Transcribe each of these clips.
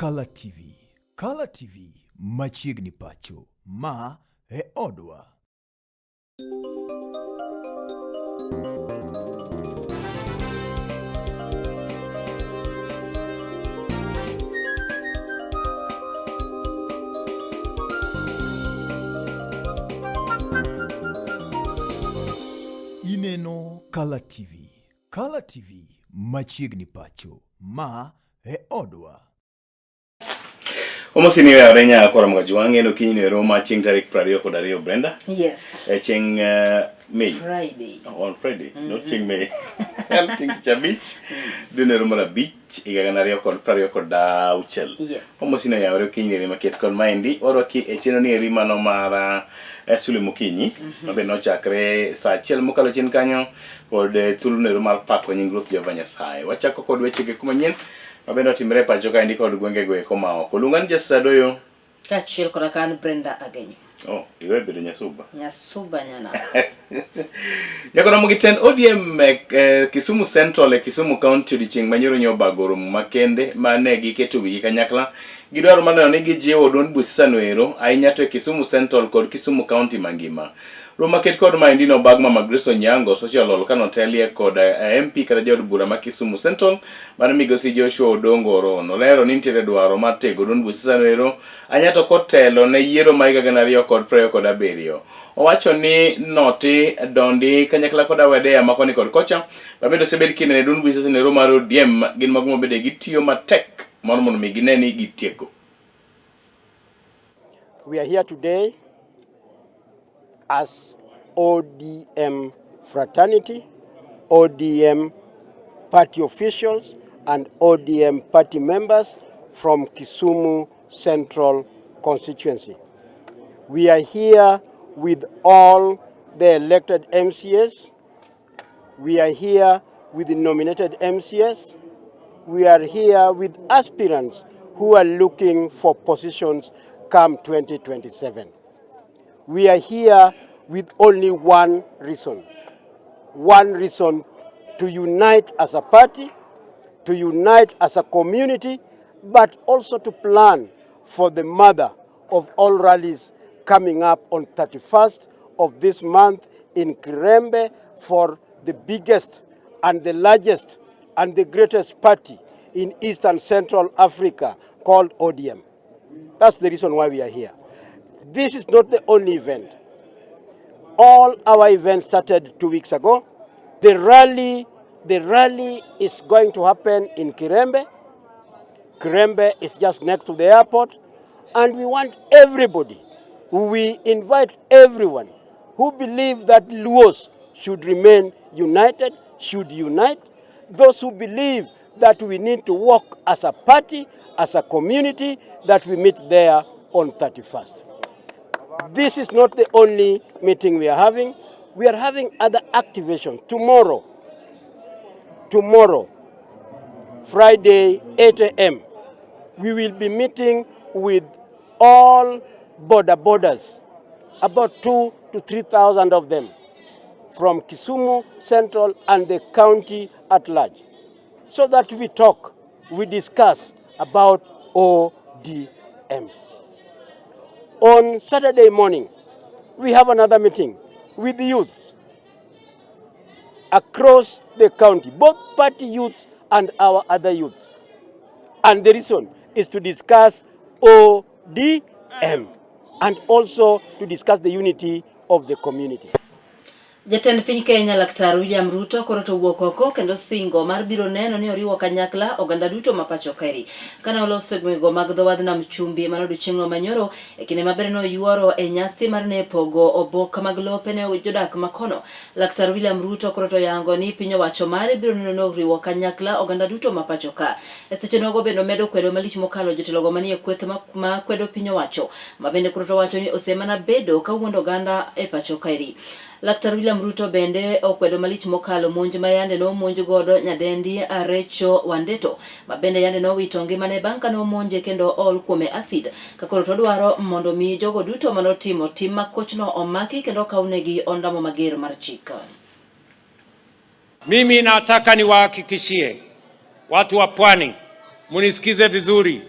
Kala TV. Kala TV machiegni pacho. Ma e odwa. Ineno Kala TV. Kala TV machiegni pacho. Ma e odwa. Omosini oyawre nya kora mga juang' en okinyi no ero ma chieng' tarik 22 Brenda. Yes. E chieng' May. Friday. Oh, on Friday, not chieng' May. En chieng' tich abich. Dwe no ero mar abich higa 2026. Yes. Omosini oyawre okinyi eri maket kod maendi warwaki e chenro ni eri mano mar Sule Mokinyi ma bende nochakre saa achiel mokalo chien kanyo kod thuolo no ero mar pako nying Ruoth Jehova Nyasaye. Wachako kod weche go manyien ma bende otimre e pacho kaendi kod gwengego eko ma oko. Luonga ni Justice Adoyo. Kaachiel koda ka an Brenda Agenyo. Oh, iwe bedo nyasuba. Nyasuba nyana. Jakoro tend ODM Kisumu Central e Kisumu County odiochieng' manyoro nyobago romo makende ma ne giketo wigi kanyakla. Gidwaro mar neno ni gijiwo duond Busisa noero ahinya to e Kisumu Central kod Kisumu County mangima. Romo maket kod maendi nobag Mama Grace Onyango Social Hall kanotelie kod MP kata jaod bura ma Kisumu Central mano migosi Joshua Odongo Orono. Olero ni nitiere dwaro mar tego duond Busisa noero ahinya to kotelo ne yiero ma higa 2027. Owacho ni noti dondi kanyakla kod Awedea ma koni kod kocha ma bende osebed kinene duond Busisa noero mar ODM gin mago mabende gitiyo matek mar mondo mi gine ni gitieko. We are here today as ODM fraternity, ODM party officials, and ODM party members from Kisumu Central constituency. We are here with all the elected MCAs. We are here with the nominated MCAs. We are here with aspirants who are looking for positions come 2027. We are here with only one reason. One reason to unite as a party, to unite as a community, but also to plan for the mother of all rallies coming up on 31st of this month in Kirembe for the biggest and the largest and the greatest party in East and Central Africa called ODM. That's the reason why we are here. This is not the only event. All our events started 2 weeks ago. The rally is going to happen in Kirembe. Kirembe is just next to the airport. And we want everybody, we invite everyone who believe that Luos should remain united, should unite. Those who believe that we need to work as a party, as a community, that we meet there on 31st. This is not the only meeting we are having. We are having other activations. Tomorrow, Friday, 8 a.m., we will be meeting with all boda bodas, about 2 to 3,000 of them, from Kisumu Central and the county at large, so that we talk, we discuss about ODM. On Saturday morning, we have another meeting with the youth across the county, both party youths and our other youths. And the reason is to discuss ODM and also to discuss the unity of the community. Jatend piny Kenya Laktar William Ruto koro to wuok oko kendo singo mar biro neno ni oriwo kanyakla oganda duto ma pacho kaeri. Kane oloso e gwengego mag dho wadh nam chumbi mano odiochieng'no manyoro e kinde maber ne oyuoro e nyasi mar ne pogo obok mag lope ne jodak makono. Laktar William Ruto koro to yango ni piny owacho mare biro neno ni oriwo kanyakla oganda duto ma pacho ka. E seche nogo bende omedo kwedo malich mokalo jotelogo manie kweth ma kwedo piny owacho ma bende koro to wacho ni osemana bedo kawuondo oganda e pacho kaeri. Laktar William Ruto bende okwedo malich mokalo monj ma yande nomonj godo nyadendi Rachel Wandeto ma bende yande nowito ngimane bang' ka nomonje kendo ool kuome acid ka koro to dwaro mondo mi jogo duto manotimo tim makochno omaki kendo okawnegi ondamo mager mar chik. Mimi nataka niwahakikishie watu wa Pwani, munisikize vizuri.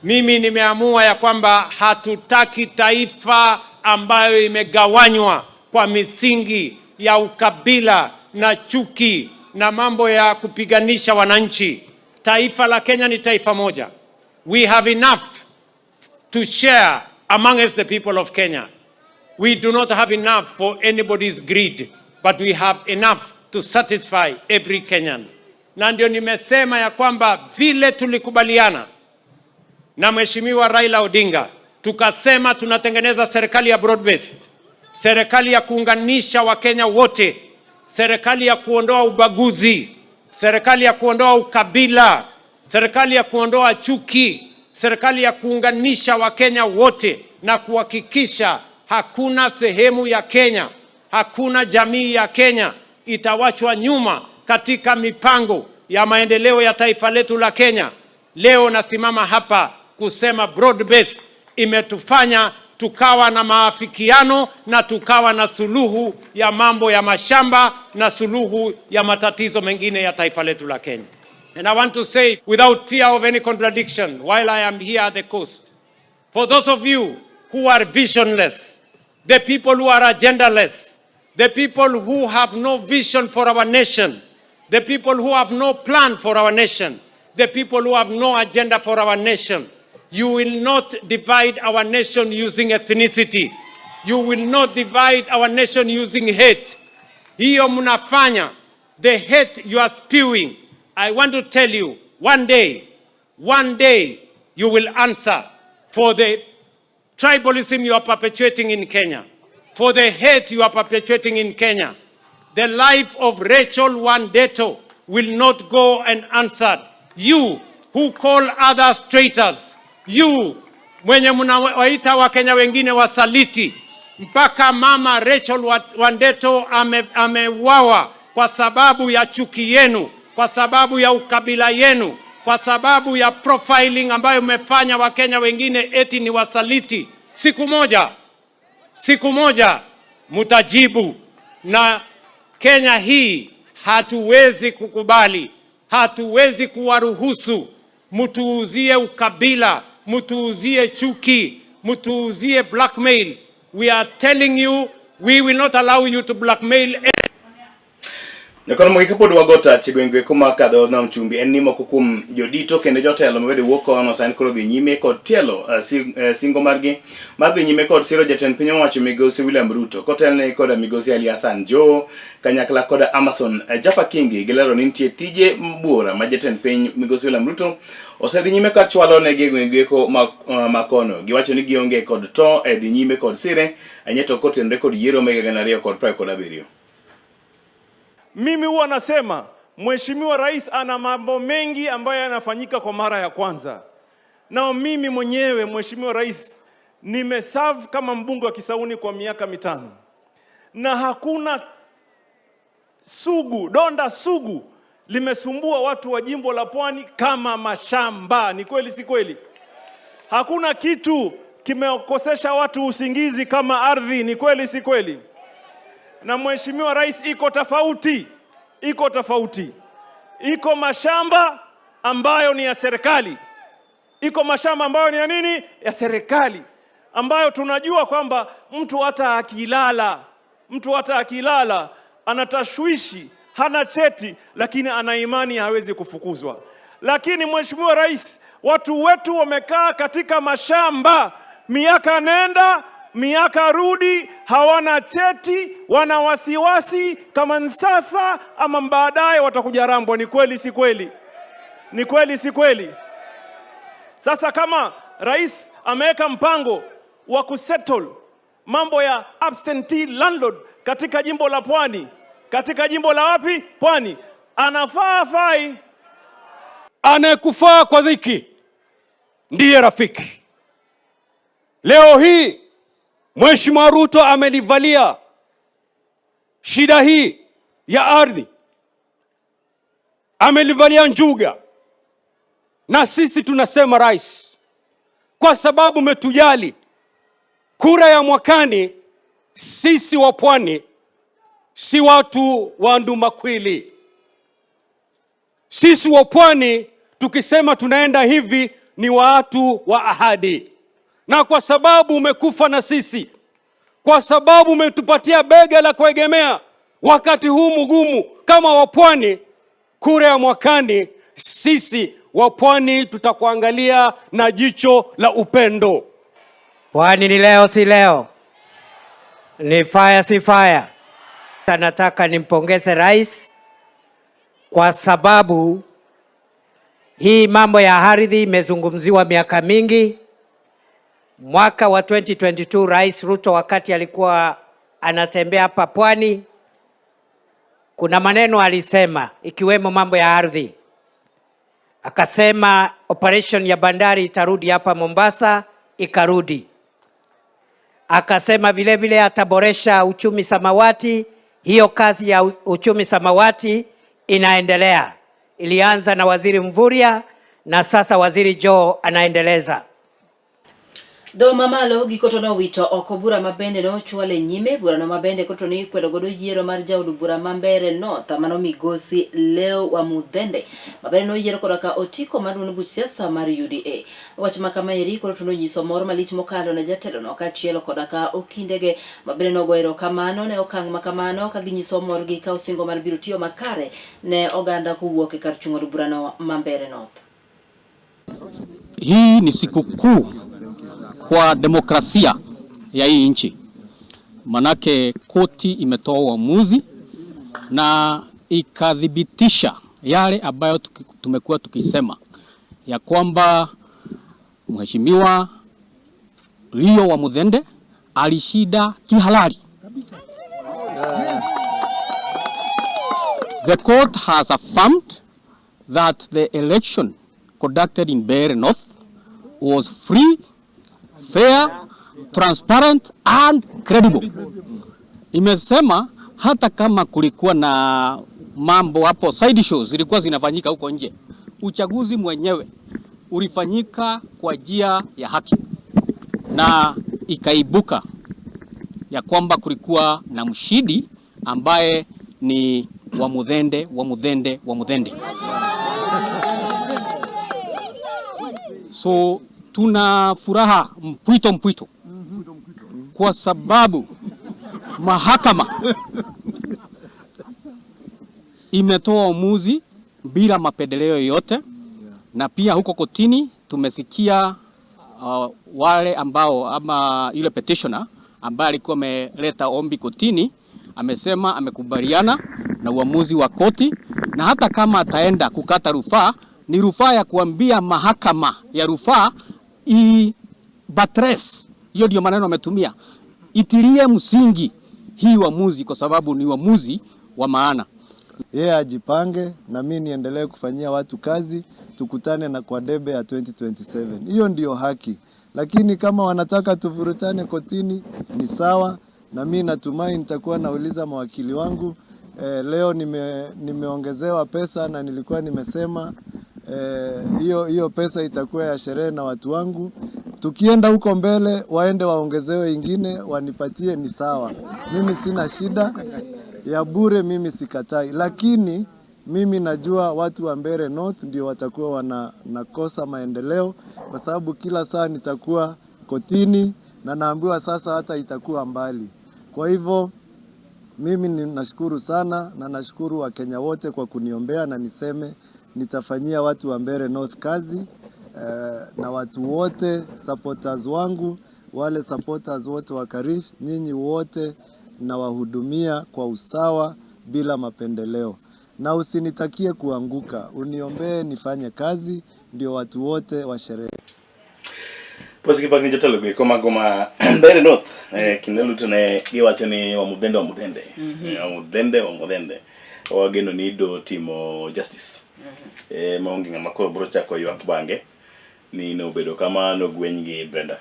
Mimi nimeamua ya kwamba hatutaki taifa ambayo imegawanywa kwa misingi ya ukabila na chuki na mambo ya kupiganisha wananchi. Taifa la Kenya ni taifa moja. We have enough to share amongst the people of Kenya. We do not have enough for anybody's greed, but we have enough to satisfy every Kenyan. Na ndio nimesema ya kwamba vile tulikubaliana na Mheshimiwa Raila Odinga, tukasema tunatengeneza serikali ya broad based, serikali ya kuunganisha Wakenya wote, serikali ya kuondoa ubaguzi, serikali ya kuondoa ukabila, serikali ya kuondoa chuki, serikali ya kuunganisha Wakenya wote na kuhakikisha hakuna sehemu ya Kenya, hakuna jamii ya Kenya itawachwa nyuma katika mipango ya maendeleo ya taifa letu la Kenya. Leo nasimama hapa kusema broad based imetufanya tukawa na maafikiano na tukawa na suluhu ya mambo ya mashamba na suluhu ya matatizo mengine ya taifa letu la Kenya. And I want to say without fear of any contradiction while I am here at the coast, for those of you who are visionless, the people who are agendaless, the people who have no vision for our nation, the people who have no plan for our nation, the people who have no agenda for our nation, you will not divide our nation using ethnicity. You will not divide our nation using hate. Hiyo mnafanya, the hate you are spewing. I want to tell you, one day you will answer for the tribalism you are perpetuating in Kenya, for the hate you are perpetuating in Kenya. The life of Rachel Wandeto will not go unanswered. You who call others traitors, you mwenye mnawaita Wakenya wengine wasaliti, mpaka mama Rachel Wandeto ameuawa kwa sababu ya chuki yenu, kwa sababu ya ukabila yenu, kwa sababu ya profiling ambayo mmefanya Wakenya wengine eti ni wasaliti. Siku moja mtajibu, na Kenya hii hatuwezi kukubali, hatuwezi kuwaruhusu mtuuzie ukabila, mtuuzie chuki, mtuuzie blackmail. We are telling you we will not allow you to blackmail. Nyakono mogik kapod wago tach e gwenge kuma kadho nam chumbi en ni moko kuom jodito kendo jotelo mabende wuok kono sani koro dhi nyime kod tielo singo margi mar dhi nyime kod siro jatend piny owacho migosi William Ruto kotelne koda migosi Ali Hassan Joho kanyakla koda Amason Jaffa Kingi gilero ni nitie tije buora ma jatend piny migosi William Ruto osedhi nyime ka chwalo negi e gwenge eko ma kono. Giwacho ni gionge kod to e dhi nyime kod sire ahinya to kotenore kod yiero mag 2027. Mimi huwa nasema Mheshimiwa Rais ana mambo mengi ambayo yanafanyika kwa mara ya kwanza. Na mimi mwenyewe, Mheshimiwa Rais, nimeserve kama mbunge wa Kisauni kwa miaka 5 na hakuna sugu, donda sugu limesumbua watu wa jimbo la Pwani kama mashamba. Ni kweli si kweli? Hakuna kitu kimekosesha watu usingizi kama ardhi. Ni kweli si kweli? Na Mheshimiwa Rais, iko tofauti, iko tofauti. Iko mashamba ambayo ni ya serikali, iko mashamba ambayo ni ya nini? Ya serikali, ambayo tunajua kwamba mtu hata akilala anatashwishi, hana cheti, lakini ana imani hawezi kufukuzwa. Lakini Mheshimiwa Rais, watu wetu wamekaa katika mashamba miaka nenda miaka rudi, hawana cheti, wana wasiwasi kama sasa ama baadaye watakuja rambwa. Ni kweli si kweli? Ni kweli si kweli? Sasa kama rais ameweka mpango wa kusettle mambo ya absentee landlord katika jimbo la Pwani, katika jimbo la wapi? Pwani, anafaa fai? Anayekufaa kwa dhiki ndiye rafiki. Leo hii Mheshimiwa Ruto amelivalia shida hii ya ardhi, amelivalia njuga, na sisi tunasema rais, kwa sababu umetujali, kura ya mwakani, sisi wa Pwani si watu wa ndumakwili. Sisi wa Pwani tukisema tunaenda hivi ni watu wa ahadi, na kwa sababu umekufa na sisi, kwa sababu umetupatia bega la kuegemea wakati huu mgumu kama wapwani, kura ya mwakani sisi wapwani tutakuangalia na jicho la upendo. Pwani ni leo si leo, ni fire si fire. Nataka nimpongeze rais kwa sababu hii mambo ya ardhi imezungumziwa miaka mingi. Mwaka wa 2022 Rais Ruto wakati alikuwa anatembea hapa Pwani, kuna maneno alisema ikiwemo mambo ya ardhi. Akasema operation ya bandari itarudi hapa Mombasa, ikarudi. Akasema vile vile ataboresha uchumi samawati. Hiyo kazi ya uchumi samawati inaendelea, ilianza na Waziri Mvurya na sasa Waziri Joho anaendeleza. Dho mamalo giko to nowito oko bura ma bende nochwal e nyime burano ma bende koro to ne ikwedo godo yiero mar jaod bura ma Mbeere North mano migosi Leo Wamuthende ma bende noyier koda ka otiko mar duond buch siasa mar UDA. Wach ma kamaeri koro to nonyiso mor malich mokalo ne jatelono kaachiel koda ka okindege ma bende nogo erokamano ne okang' ma kamano ka ginyiso morgi ka osingo mar biro tiyo makare ne oganda kowuok e kar chung' od burano ma Mbeere North. Hii ni siku kuu kwa demokrasia ya hii nchi, manake koti imetoa uamuzi na ikathibitisha yale ambayo tumekuwa tukisema ya kwamba Mheshimiwa Leo Wamuthende alishinda kihalali. The court has affirmed that the election conducted in Mbeere North was free, fair, transparent and credible. Imesema hata kama kulikuwa na mambo hapo, side shows zilikuwa zinafanyika huko nje, uchaguzi mwenyewe ulifanyika kwa njia ya haki na ikaibuka ya kwamba kulikuwa na mshindi ambaye ni Wamuthende, Wamuthende, Wamuthende. So tuna furaha mpwito mpwito kwa sababu mahakama imetoa uamuzi bila mapendeleo yoyote, na pia huko kotini tumesikia wale ambao ama yule petitioner ambaye alikuwa ameleta ombi kotini amesema amekubaliana na uamuzi wa koti, na hata kama ataenda kukata rufaa ni rufaa ya kuambia mahakama ya rufaa i buttress, hiyo ndio maneno ametumia, itilie msingi hii uamuzi, kwa sababu ni uamuzi wa maana. Yeye ajipange na mimi niendelee kufanyia watu kazi, tukutane na kwa debe ya 2027. Hiyo ndio haki, lakini kama wanataka tuvurutane kotini ni sawa, na mimi natumai nitakuwa nauliza mawakili wangu. Leo nimeongezewa pesa na nilikuwa nimesema hiyo pesa itakuwa ya sherehe na watu wangu. Tukienda huko mbele waende waongezewe ingine wanipatie, ni sawa. Mimi sina shida ya bure, mimi sikatai, lakini mimi najua watu wa Mbeere North ndio watakuwa wanakosa maendeleo, kwa sababu kila saa nitakuwa kotini na naambiwa sasa hata itakuwa mbali. Kwa hivyo mimi ninashukuru sana na nashukuru Wakenya wote kwa kuniombea, na niseme nitafanyia watu wa Mbeere North kazi na watu wote supporters wangu, wale supporters wote wa Karish, nyinyi wote nawahudumia kwa usawa bila mapendeleo, na usinitakie kuanguka, uniombee nifanye kazi ndio watu wote washerehe. Posi gi jotelo go eko mago ma Mbeere North kinde luto ne giwacho ni Wamuthende Wamuthende. Wamuthende Wamuthende wageno ni do timo justice maonge ng'ama koro biro chako ywak bang'e ni nobedo kama nogweny gi Brenda.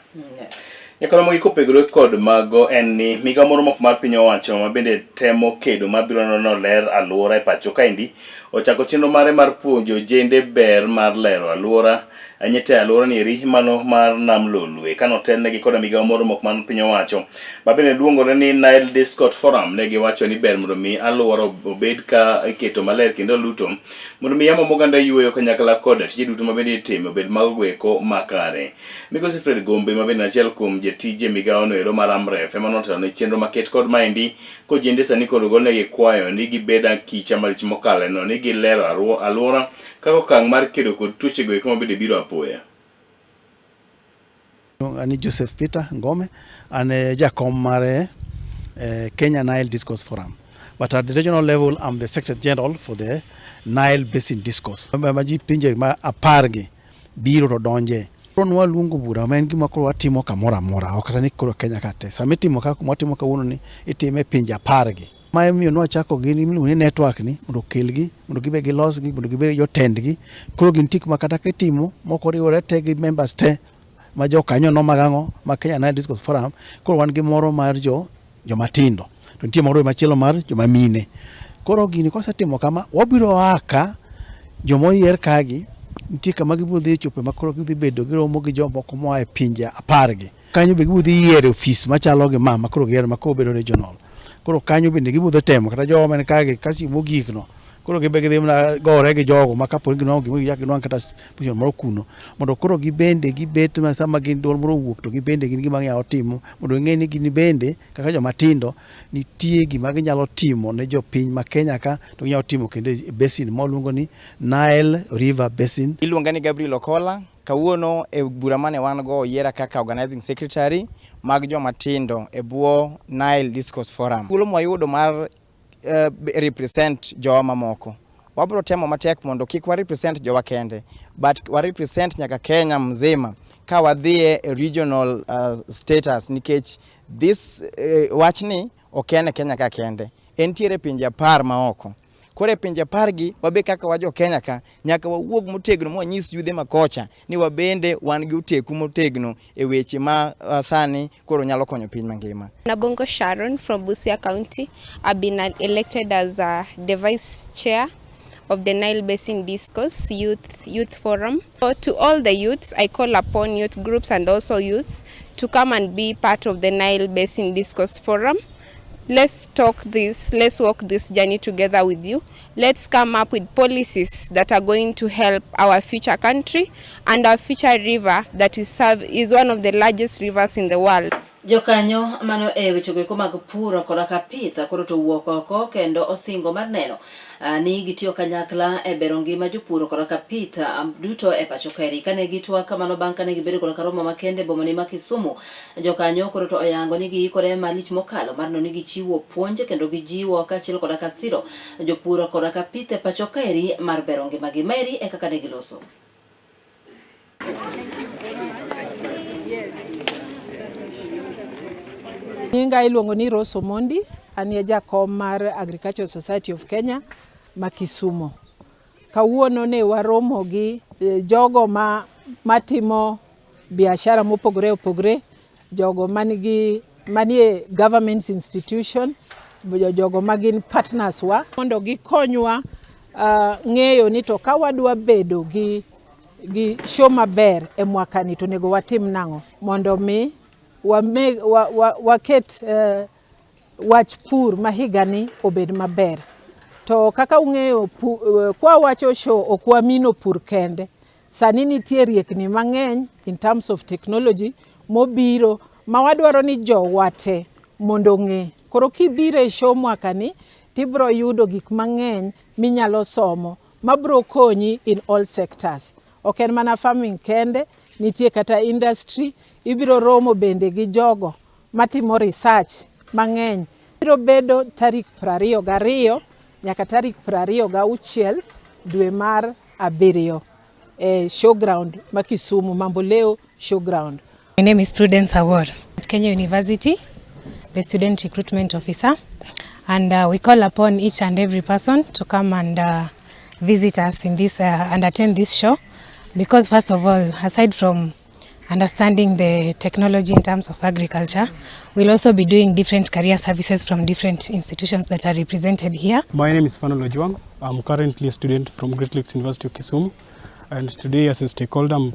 Nyakalomogi kopogore kod mago en ni migawo moro mok mar piny owacho ma bende temo kedo mar biro nono ler alwora e pacho kaendi ochako chenro mare mar puonjo ojende ber mar lero alwora anyete alwora ni eri mano mar nam Lolwe kane otelnegi koda migawo moro mok mar piny owacho ma bende luongore ni Nile Discourse Forum ne giwacho ni ber mondo mi alwora obed ka iketo maler kendo luto mondo mi yamo moganda yueyo kanyakla koda tije duto ma bende itimo obed mago eko makare. Migosi Fred Gombe ma bende achiel kuom jatije migawono ero mar AMREF ema notelo ne chenro maket kod maendi kojende sani kod ogolnegi kwayo ni gibed akicha malich mokalo no ni gilero alwora kaka okang' mar kedo kod tuochego eko mabende biro apoya. Ani Joseph Peter Ngome, an e jakom mar Kenya Nile Discourse Forum. But at the regional level, I'm the Secretary General for the Nile Basin Discourse. Ma ji pinje ma apar gi biro to donje. Koro nwaluongo bura ma en gima koro watimo kamoro amora, ok kata ni koro Kenya ka te. Sama itimo kaka watimo kawuono ni, itime e pinje apar gi. Ma emomiyo nwachako gi miluongo ni network ni mondo okelgi, mondo gibe gilosgi, mondo gibed jotendgi. Koro gin tik ma kata kitimo mok oriwore te gi members te ma jokanyo no mag ang'o ma Kenya Nile Discourse Forum. Koro wan gi moro mar jo joma tindo to nitie moro machielo mar joma mine. Koro gini kosetimo kama, wabiro a ka joma oyier kagi nitie kama gibiro dhi chope ma koro gidhi bedo giromo gi jomoko moa e pinje apar gi. Kanyo be gibiro dhi yiero ofis machalo gi ma makoro giyiero ma koro bedo regional. Koro kanyo bende gibiro dhi temo kata jogo man kagi kasi mogik no koro gibe gidhi mana gore gi jogo ma kapo ni ginwang'o gimoro gichak ginwang' kata position moro kuno mondo koro gibende gibet ma sama gin duol moro owuok to gibende gin gima ginyalo timo mondo ging'e ni gin bende kaka joma tindo nitie gima ginyalo timo ne jopiny ma Kenya ka to ginyalo timo kendo e basin ma waluongo ni Nile River Basin. Iluonga ni Gabriel Okola. Kawuono e bura mane wan go oyiera kaka organizing secretary mag joma tindo e bwo Nile Discourse Forum. Thuolo mwayudo mar represent jowa mamoko. Wabro temo matek mondo kik wa represent jowa kende, but wa represent nyaka Kenya mzima ka wadhiye e regional status nikech this wachni ok en e Kenya ka kende, entiere pinje 10 maoko. Koro e pinje 10 gi wabe kaka wa jo Kenya ka nyaka wawuog motegno mwanyis yudhe makocha ni wabende wan gi oteku motegno e weche ma sani koro nyalo konyo piny mangima. Nabongo Sharon from Busia County. I've been elected as the vice chair of the Nile Basin Discourse Youth Forum. So to all the youths, I call upon youth groups and also youths to come and be part of the Nile Basin Discourse Forum. Let's talk this, let's walk this journey together with you. Let's come up with policies that are going to help our future country and our future river that is one of the largest rivers in the world. Jokanyo mano e wechego eko mag puro koda ka pith koro to owuok oko kendo osingo mar neno ni gitiyo kanyakla e bero ngima jopur koda ka pith duto e pacho kaeri. Kane gitwak kamano bang' kane gibedo koda ka romo makende e bomani ma Kisumu, jokanyo koro to oyango ni giikore malich mokalo mar neno ni gichiwo puonj kendo gijiwo kaachiel koda ka siro jopur koda ka pith e pacho kaeri mar bero ngimagi. Maeri e kaka ne giloso. Nyinga iluongo ni Rose Omondi, an e jakom mar Agricultural Society of Kenya ma Kisumu. Kawuono ne waromo gi jogo matimo biashara mopogore opogore, jogo manie government institution, jogo ma gin partners wa, mondo gikonywa ng'eyo ni to ka wadwa bedo gi show maber e mwakani to onego watim nang'o mondo mi waket wach pur ma higani obed maber. To kaka ung'eyo, kwa wacho show ok wamino pur kende. Sani nitie riekni mang'eny in terms of technology mobiro ma wadwaro ni jowa te mondo ong'e. Koro kibiro e show mwakani tibiro yudo gik mang'eny minyalo somo mabiro konyi in all sectors. Ok en mana farming kende, nitie kata industry, ibiro romo bende gi jogo matimo research mang'eny. Biro bedo tarik 22 nyaka tarik 26 dwe mar 7 e showground ma Kisumu, Mamboleo showground. My name is Prudence Awor at Kenya University, the student recruitment officer, and we call upon each and every person to come and visit us in this and attend this show, because first of all, aside from understanding the technology in terms of agriculture. We'll also be doing different career services from different institutions that are represented here. My name is Fanolo Juang. I'm currently a student from Great Lakes University of Kisumu. And today as a stakeholder, I'm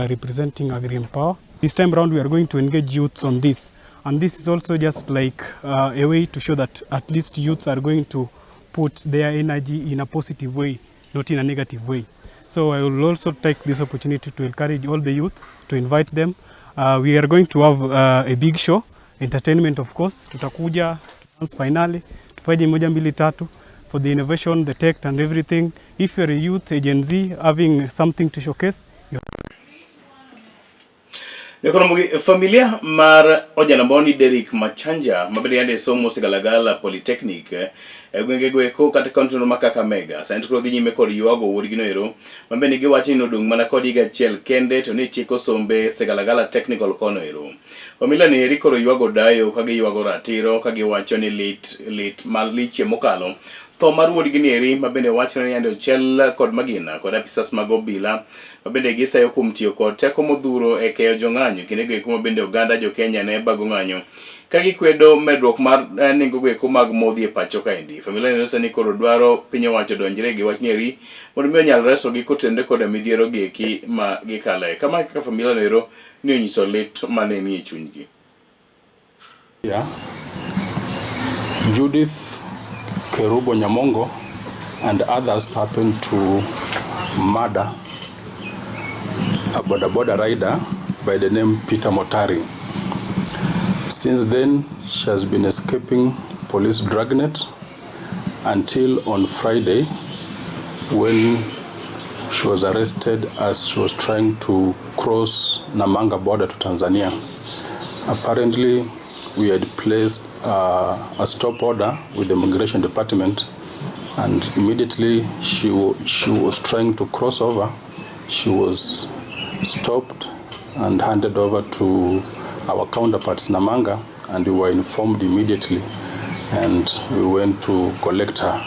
representing AgriEmpower. This time round, we are going to engage youths on this. And this is also just like a way to show that at least youths are going to put their energy in a positive way, not in a negative way. So I will also take this opportunity to encourage all the youths, to invite them. We are going to have a big show, entertainment of course. Tutakuja, dance finally, tufanye moja mbili tatu for the innovation, the tech and everything. If you're a youth, a Gen Z, having something to showcase, you Nyakoromogi, familia mar ojana moro ni Derrick Machanja ma bende yande somo Sigalagala Polytechnic e gwenge goeko kata kaunti no ma Kakamega. Sani to koro dhi nyime kod ywago wuodgi no ero ma bende giwacho ni nodong' mana kod higa achiel kende to ne tieko sombe Sigalagala Technical kono ero. Familia ni eri koro ywago dayo ka giywago ratiro ka giwacho ni lit lit malich mokalo tho mar wuodgi ni eri ma bende wachore ni yande ochiel kod magina kod apisas mag obila ma bende gisayo kuom tiyo kod teko modhuro e keyo jong'anyo kindego eko ma bende oganda jo Kenya ne bago ng'anyo ka gikwedo medruok mar nengo go eko mag modhi e pacho kaendi. Familia ni sani koro dwaro piny owacho donjre gi wach nieri mondo mi onyal resogi kotenore koda midhiero gi eki ma gikale. Kama e kaka familia no ero ne onyiso lit mane nie chunygi. Yeah. Judith Kerubo Nyamongo and others happened to murder a boda boda rider by the name Peter Motari. Since then, she has been escaping police dragnet until on Friday when she was arrested as she was trying to cross Namanga border to Tanzania. Apparently, we had placed a stop order with the immigration department, and immediately she was trying to cross over. She was stopped and handed over to our counterparts Namanga, and we were informed immediately, and we went to collect her.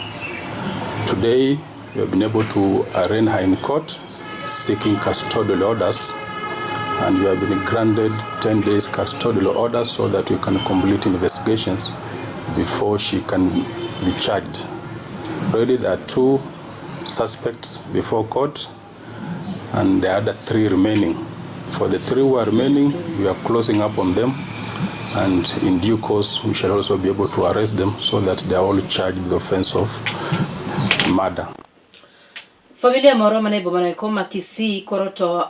Today, we have been able to arraign her in court, seeking custodial orders, and we have been granted 10 days custodial orders so that we can complete investigations before she can be charged. Already there are 2 suspects before court and the other 3 remaining. For the 3 who are remaining, we are closing up on them, and in due course we shall also be able to arrest them so that they are all charged with the offense of murder. Familia moro mane e bomano eko ma Kisii koro to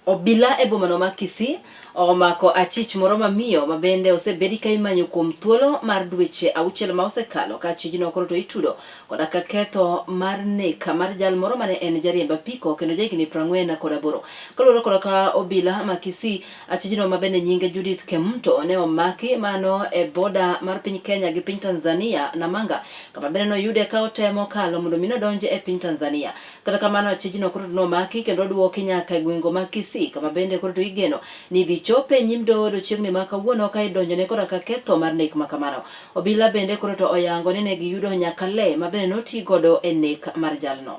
obila e bomano ma Kisii omako achich moro mamiyo ma bende osebedi ka imanyo kuom thuolo mar dweche 6 ma osekalo ka achijno koro to itudo koda ka ketho mar nek mar jal moro mane en jariemb apiko kendo jahigni 48. Kaluwore koda ka obila ma Kisii, achijno ma bende nyinge Judith Kemto ne omaki mano e boda mar piny Kenya gi piny Tanzania Namanga, kama bende noyude ka otemo kalo mondo mi nodonje e piny Tanzania. Kata kamano achijno koro nomaki kendo oduoki nyaka e gwenge mag Kisii, kama bende koro to igeno ni dhi chope nyim doho odiochieng'ni ma kawuono ka idonjone koda ka ketho mar nek ma kamano. Obila bende koro to oyango ni ne giyudo nyaka le ma bende noti godo e nek mar jalno.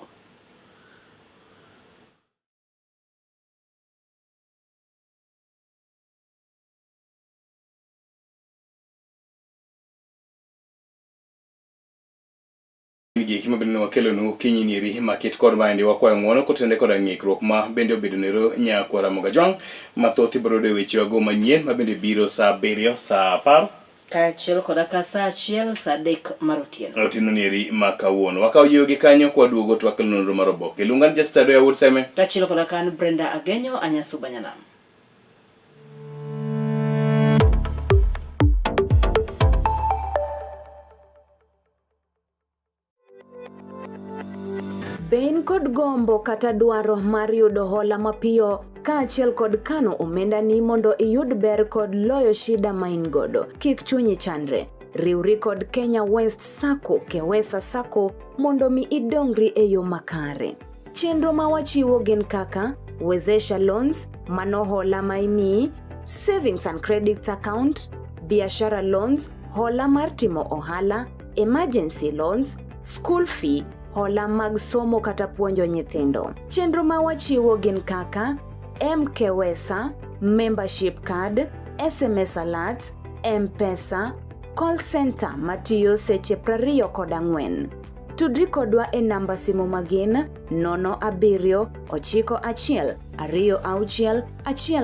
Gik ma bende wakelonu okinyi nieri maket kod maendi wakwayo ng'uono kotenore koda ng'ikruok ma bende obedo nero nyakwar Ramogi Ajwang' mathoth ibiro yudo e weche wago manyien ma bende biro saa 7 saa 10 kaachiel koda ka saa 1 saa 3 mar otieno. Otieno nieri ma kawuono. Wakawo yweyo gi kanyo kwaduogo to wakelo nonro mar oboke. Luonga ni Jessica Adoya Wuod Seme. Kaachiel koda ka an Brenda Agenyo Anyasuba Nyanam. Be in kod gombo kata dwaro mar yudo hola mapiyo kaachiel kod kano omendani mondo iyud ber kod loyo shida ma in godo? Kik chunyi chandre. Riwri kod Kenya West Sacco, Kewesa Sacco mondo mi idongri e yo makare. Chenro ma wachiwo gin kaka Wezesha Loans, mano hola ma imiyi, Savings and Credit Account, Biashara Loans, hola mar timo ohala, Emergency Loans, School Fee, hola mag somo kata puonjo nyithindo. Chenro ma wachiwo gin kaka MKWESA, membership card, SMS alerts, M-Pesa, call center matiyo seche 24. Tudri kodwa e namba simu magin 07 91 26 13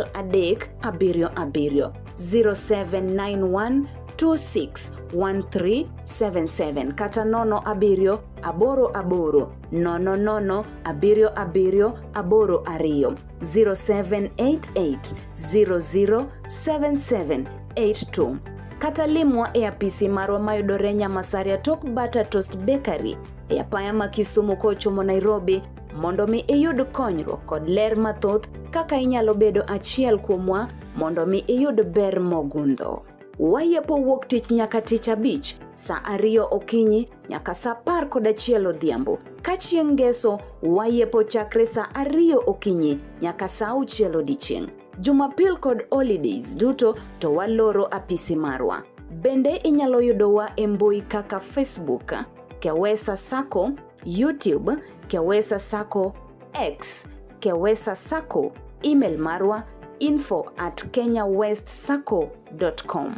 77 0791 261377 kata 07 88 00 77 82 0788 007782 kata limwa e apisi marwa mayudore Nyamasaria tok Butter Toast Bakery e apaya ma Kisumu kochomo Nairobi mondo mi iyud konyruok kod ler mathoth kaka inyalo bedo achiel kuomwa mondo mi iyud ber mogundho. Wayepo wuok tich nyaka tich abich saa ariyo okinyi nyaka saa 11 odhiambo. Ka chieng' ngeso wayepo chakre saa ariyo okinyi nyaka saa auchiel odiechieng'. Jumapil kod holidays duto to waloro apisi marwa. Bende inyalo yudowa e mbui kaka Facebook, Kewesa Sacco, YouTube, Kewesa Sacco, X, Kewesa Sacco, email marwa info at kenyawestsacco.com.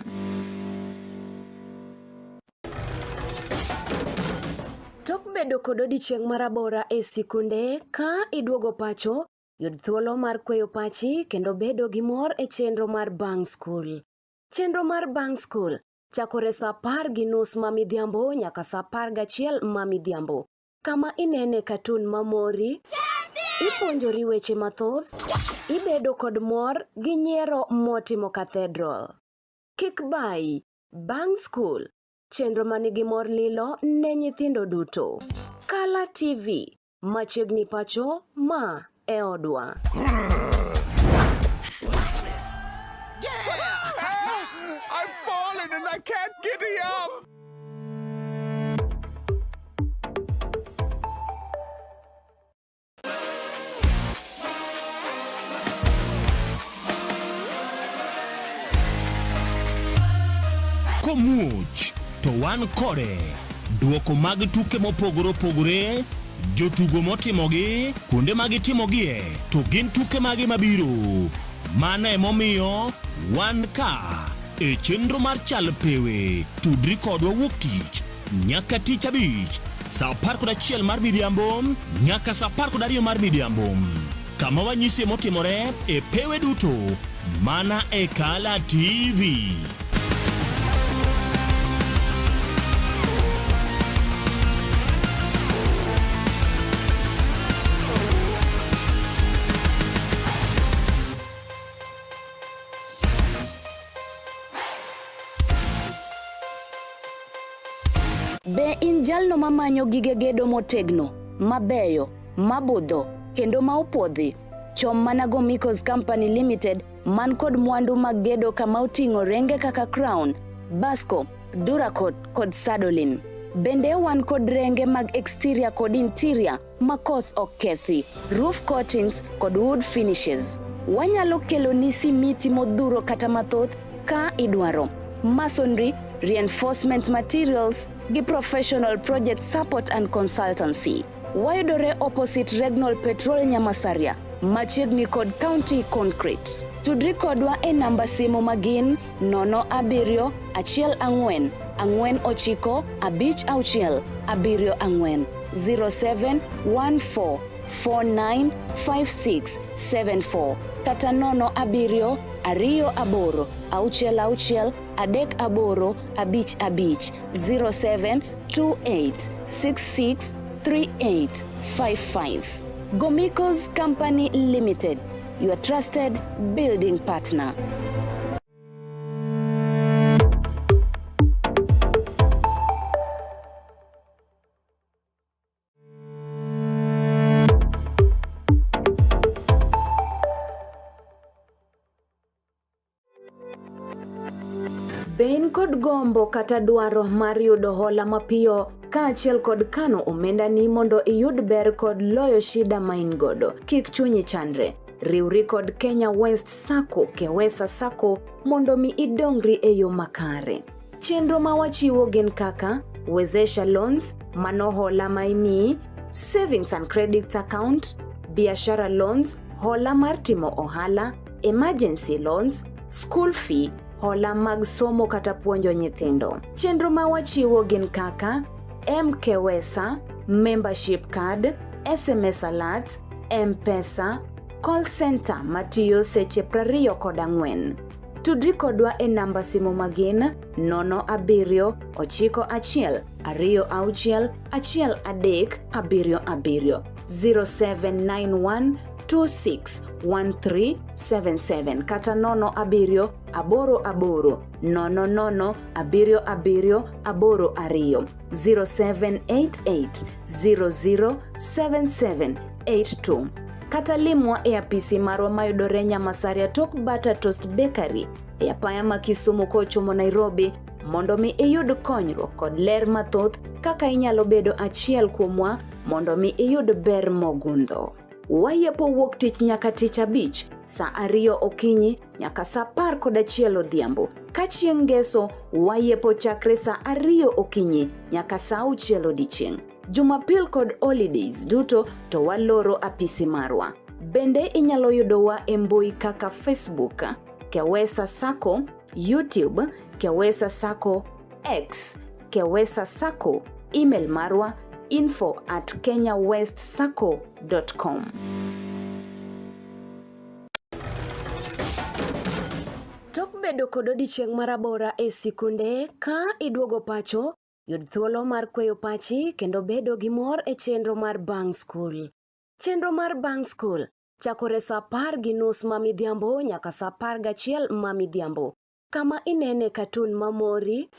Tok bedo kod odiechieng' marabora e sikunde, ka iduogo pacho, yud thuolo mar kweyo pachi kendo bedo gi mor e chenro mar Bang' Skul. Chenro mar Bang' Skul chakore saa 10:30 ma midhiambo nyaka saa 11 ma midhiambo, kama inene katun mamori, ipuonjori weche mathoth, ibedo kod mor gi nyiero motimo cathedral. Kik bayi, Bang' Skul, chenro manigi mor lilo ne nyithindo duto. Kala TV, machiegni pacho, ma e odwa. I've fallen and I can't get up. Komuoch to wan kode. Duoko mag tuke mopogore opogore, jotugo motimogi, kuonde ma gitimogie, to gin tuke mage mabiro. Mano emomiyo wan ka e chenro mar Chal Pewe. Tudri kodwa wuok tich nyaka tich abich saa 11 mar midhiambo nyaka saa 12 mar midhiambo kama wanyisie motimore e pewe duto mana e Kala TV. Be in jalno mamanyo gige gedo motegno, mabeyo, mabudho, kendo ma opuodhi? Chom mana Gomicos Company Limited man kod mwandu mag gedo kama oting'o renge kaka Crown, Basco, Duracot kod Sadolin. Bende wan kod renge mag exterior kod interior ma koth ok kethi, roof coatings kod wood finishes. Wanyalo keloni simiti modhuro kata mathoth ka idwaro. Masonry, reinforcement materials gi professional project support and consultancy. Wayudore opposite Regnol Petrol Nyamasaria, machiegni kod County Concrete. Tudri kodwa e namba simu magin 07 14 49 56 74 0714 495674 kata 07 28 66 38 55 0728 66 3855. Gomicos Company Limited, your trusted building partner. Be in kod gombo kata dwaro mar yudo hola mapiyo kaachiel kod kano omendani mondo iyud ber kod loyo shida ma in godo? Kik chunyi chandre. Riwri kod Kenya West Sacco, Kewesa Sacco mondo mi idongri e yo makare. Chenro ma wachiwo gin kaka Wezesha Loans, mano hola ma imiyi, Savings and Credit Account, Biashara Loans, hola mar timo ohala, emergency loans, school fee, hola mag somo kata puonjo nyithindo. Chenro ma wachiwo gin kaka MKWESA, membership card, SMS alerts, M-Pesa, call center matiyo seche 24. Tudri kodwa e namba simu magin 07 91 26 13 77 0791 261377 kata 07 88 00 77 82 0788 007782 kata limwa e apisi marwa mayudore Nyamasaria tok Butter Toast Bakery e apaya ma Kisumu kochomo Nairobi mondo mi iyud konyruok kod ler mathoth kaka inyalo bedo achiel kuomwa mondo mi iyud ber mogundho. Wayepo wuok tich nyaka tich abich saa ariyo okinyi nyaka saa 11 odhiambo. Ka chieng' ngeso wayepo chakre saa ariyo okinyi nyaka saa auchiel odiechieng'. Jumapil kod holidays duto to waloro apisi marwa. Bende inyalo yudowa e mbui kaka Facebook, Kewesa Sacco, YouTube, Kewesa Sacco, X, Kewesa Sacco, email marwa info at kenyawestsacco.com. Tok bedo kod odiechieng' marabora e sikunde, ka iduogo pacho, yud thuolo mar kweyo pachi kendo bedo gi mor e chenro mar bang' skul. Chenro mar bang' skul chakore saa 10:30 ma midhiambo nyaka saa 11 ma midhiambo, kama inene katun mamori,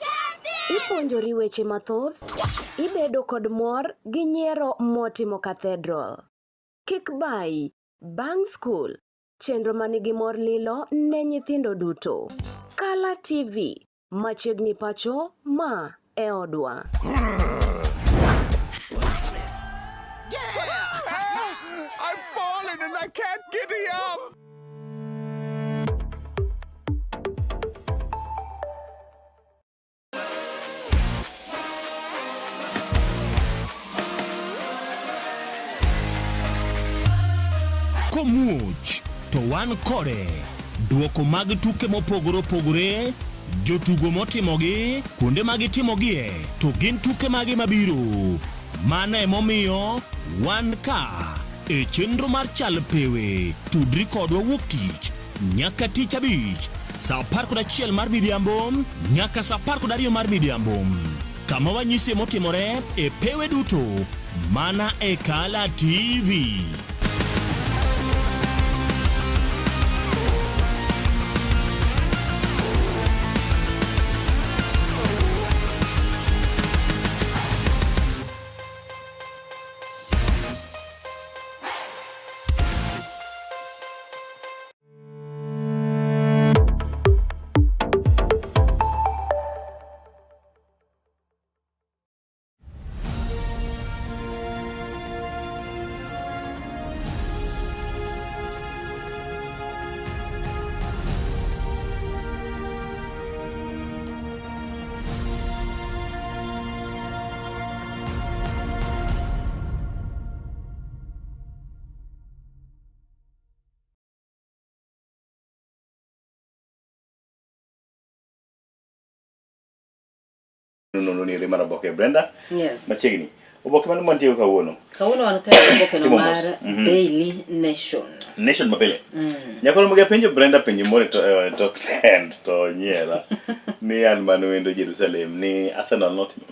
ipuonjori weche mathoth, ibedo kod mor gi nyiero motimo cathedral. Kik bayi, bang' skul, chenro manigi mor lilo ne nyithindo duto. Kala TV, machiegni pacho, ma e odwa. I've fallen and I can't get up. Komuoch to wan kode. Duoko mag tuke mopogore opogore, jotugo motimogi, kuonde ma gitimogie, to gin tuke mage mabiro. Mano emomiyo wan ka e chenro mar Chal Pewe. Tudri kodwa wuok tich nyaka tich abich saa 11 mar midhiambo nyaka saa 12 mar midhiambo kama wanyisie motimore e pewe duto mana e Kala TV. Nonro ni ere mar oboke Brenda. Yes. Machiegni. Oboke mane mwantie kawuono? Kawuono wan kae oboke no Timo mos. mar Daily Nation. Nation mapile. Nyakoro muga penjo Brenda penjo moro e to, e tok send to nyiera. ni an mane wendo Jerusalem ni Arsenal notimo.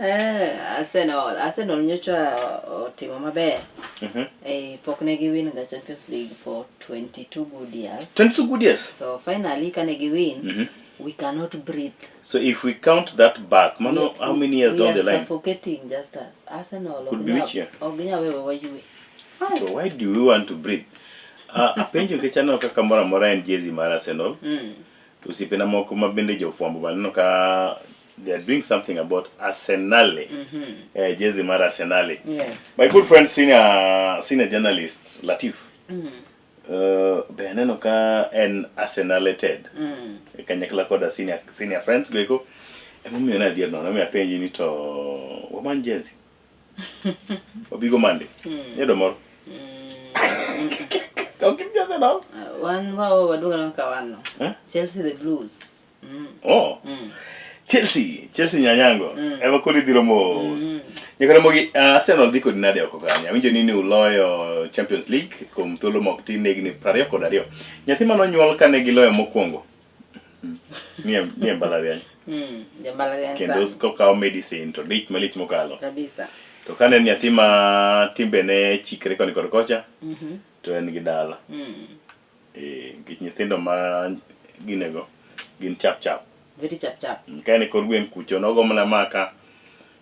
Eh, Arsenal, Arsenal nyocha otimo maber. Eh, pok ne giwin ga Champions League for 22 good years. 22 good years. So finally kane giwin, we cannot breathe. So if we count that back, mano how many years we down are the line? suffocating just as Arsenal. Could be which year? Ok ginyal wewe wayue. So why do we want to breathe? Apenjo nikech aneno kaka moro amora en jezi mar Arsenal. To osiepena moko ma bende jofwambo be aneno ka they are doing something about Arsenal. Jezi mar Arsenal. Yes. My good friend senior journalist Latif. Be aneno ka en Arsenalated. E kanyakla koda senior friends go eko. Emomiyo ne adhier nono, emomiyo apenji ni to wamany jezi. Wabigo mande. Yudo moro. Arsenal. Wan wao waduogo na kaka wan no. Eh? Chelsea the Blues. Oh. Chelsea, Chelsea nyanyango. Ema koro idhi romo. Nyaka romo gi Arsenal dhi kodi nade oko kanyo. Awinjo ni uloyo Champions League kuom thuolo mok tin ne higni 22. Nyathi mane onyuol kane giloyo mokwongo. Nie nie mbalariany. Jambalariany Kendo sana. kokawo medicine to lich malich mokalo. Kabisa. To kane en nyathi ma timbene chikre koni kod kocha to en gi dala. Eh, nikech nyithindo ma ginego gin chap chap. Very chap chap. Ka en e kor gweng' kucho nogo mana maka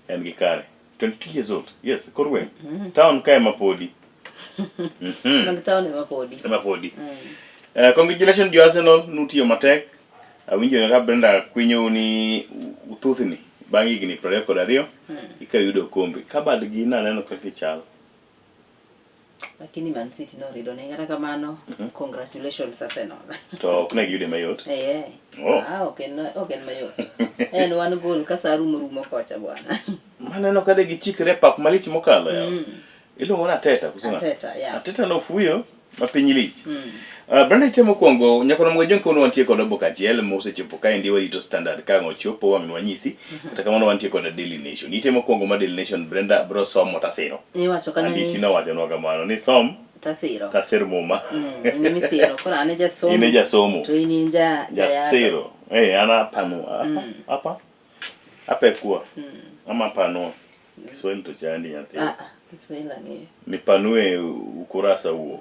en gi kare. 22 years old. Yes, kor gweng'. Town ka ema podi. Mag town ema podi. Ema podi. Congratulations jo Arsenal, nutiyo matek. Awinjo ka Brenda kwinyou ni uthuthni bang' higni 22 eka yudo okombe. Ka badgi naneno kaka ichal. Lakini Man City norido ne kata kamano. Congratulations Arsenal. To ok ne giyude mayot. Eh. Oh. Ah, ok en ok en mayot. En one goal ka saa rumo rumo kocha bwana. Maneno ka de gichikre e pap malich mokalo yawa. Iluongo ni Ateta koso ng'a? Ateta, yeah. Ateta nofuyo ma piny lich. Brenda ite mokwongo nyaka nomoga jong kawuono wantie kod oboke achiel mosechopo kaendi warito standard ka ang' ochopo wang' nwanyisi. Kata kamano wantie kod Daily Nation. Ite mokwongo ma Daily Nation Brenda bro somo tasiro. Iwacho kanyo Anditi ni nowachonwa kamano ni som tasiro. tasir muma. In ema isiro. Koro an e jasomo. In e jasomo. To in in ja jayalo. Jasiro. Eh an apanua. Apa apa apekua. Ama apanua. Kiswahili to chandi nyathi. Ah, ah, Kiswahili ang'eyo. Nipanue ukurasa huo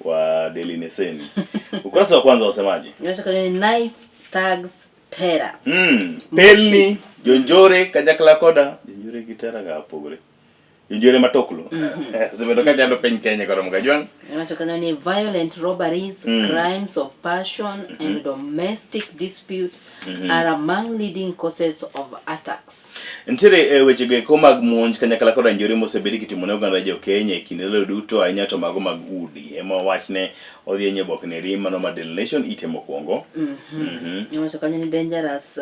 wa Daily Nation. Ukurasa wa kwanza wasemaje? Iwacho kanyo ni knife thugs terror. Pelni, jonjore kanyakla koda jonjore gi tera ga opogore. Jonjore matoklo. Osebedo ka chando piny Kenya koro Mgajwang'. Iwacho kanyo ni violent robberies, crimes of passion and domestic disputes are among leading causes of attacks. Nitiere weche go eko mag monj kanyakla koda njore mosebedi kitimo ne oganda jo Kenya e kinde ndalo duto ahinya to mago mag udi ema wachne odhi e oboke neri mano ma Daily Nation ite mokwongo. Iwacho kanyo ni dangerous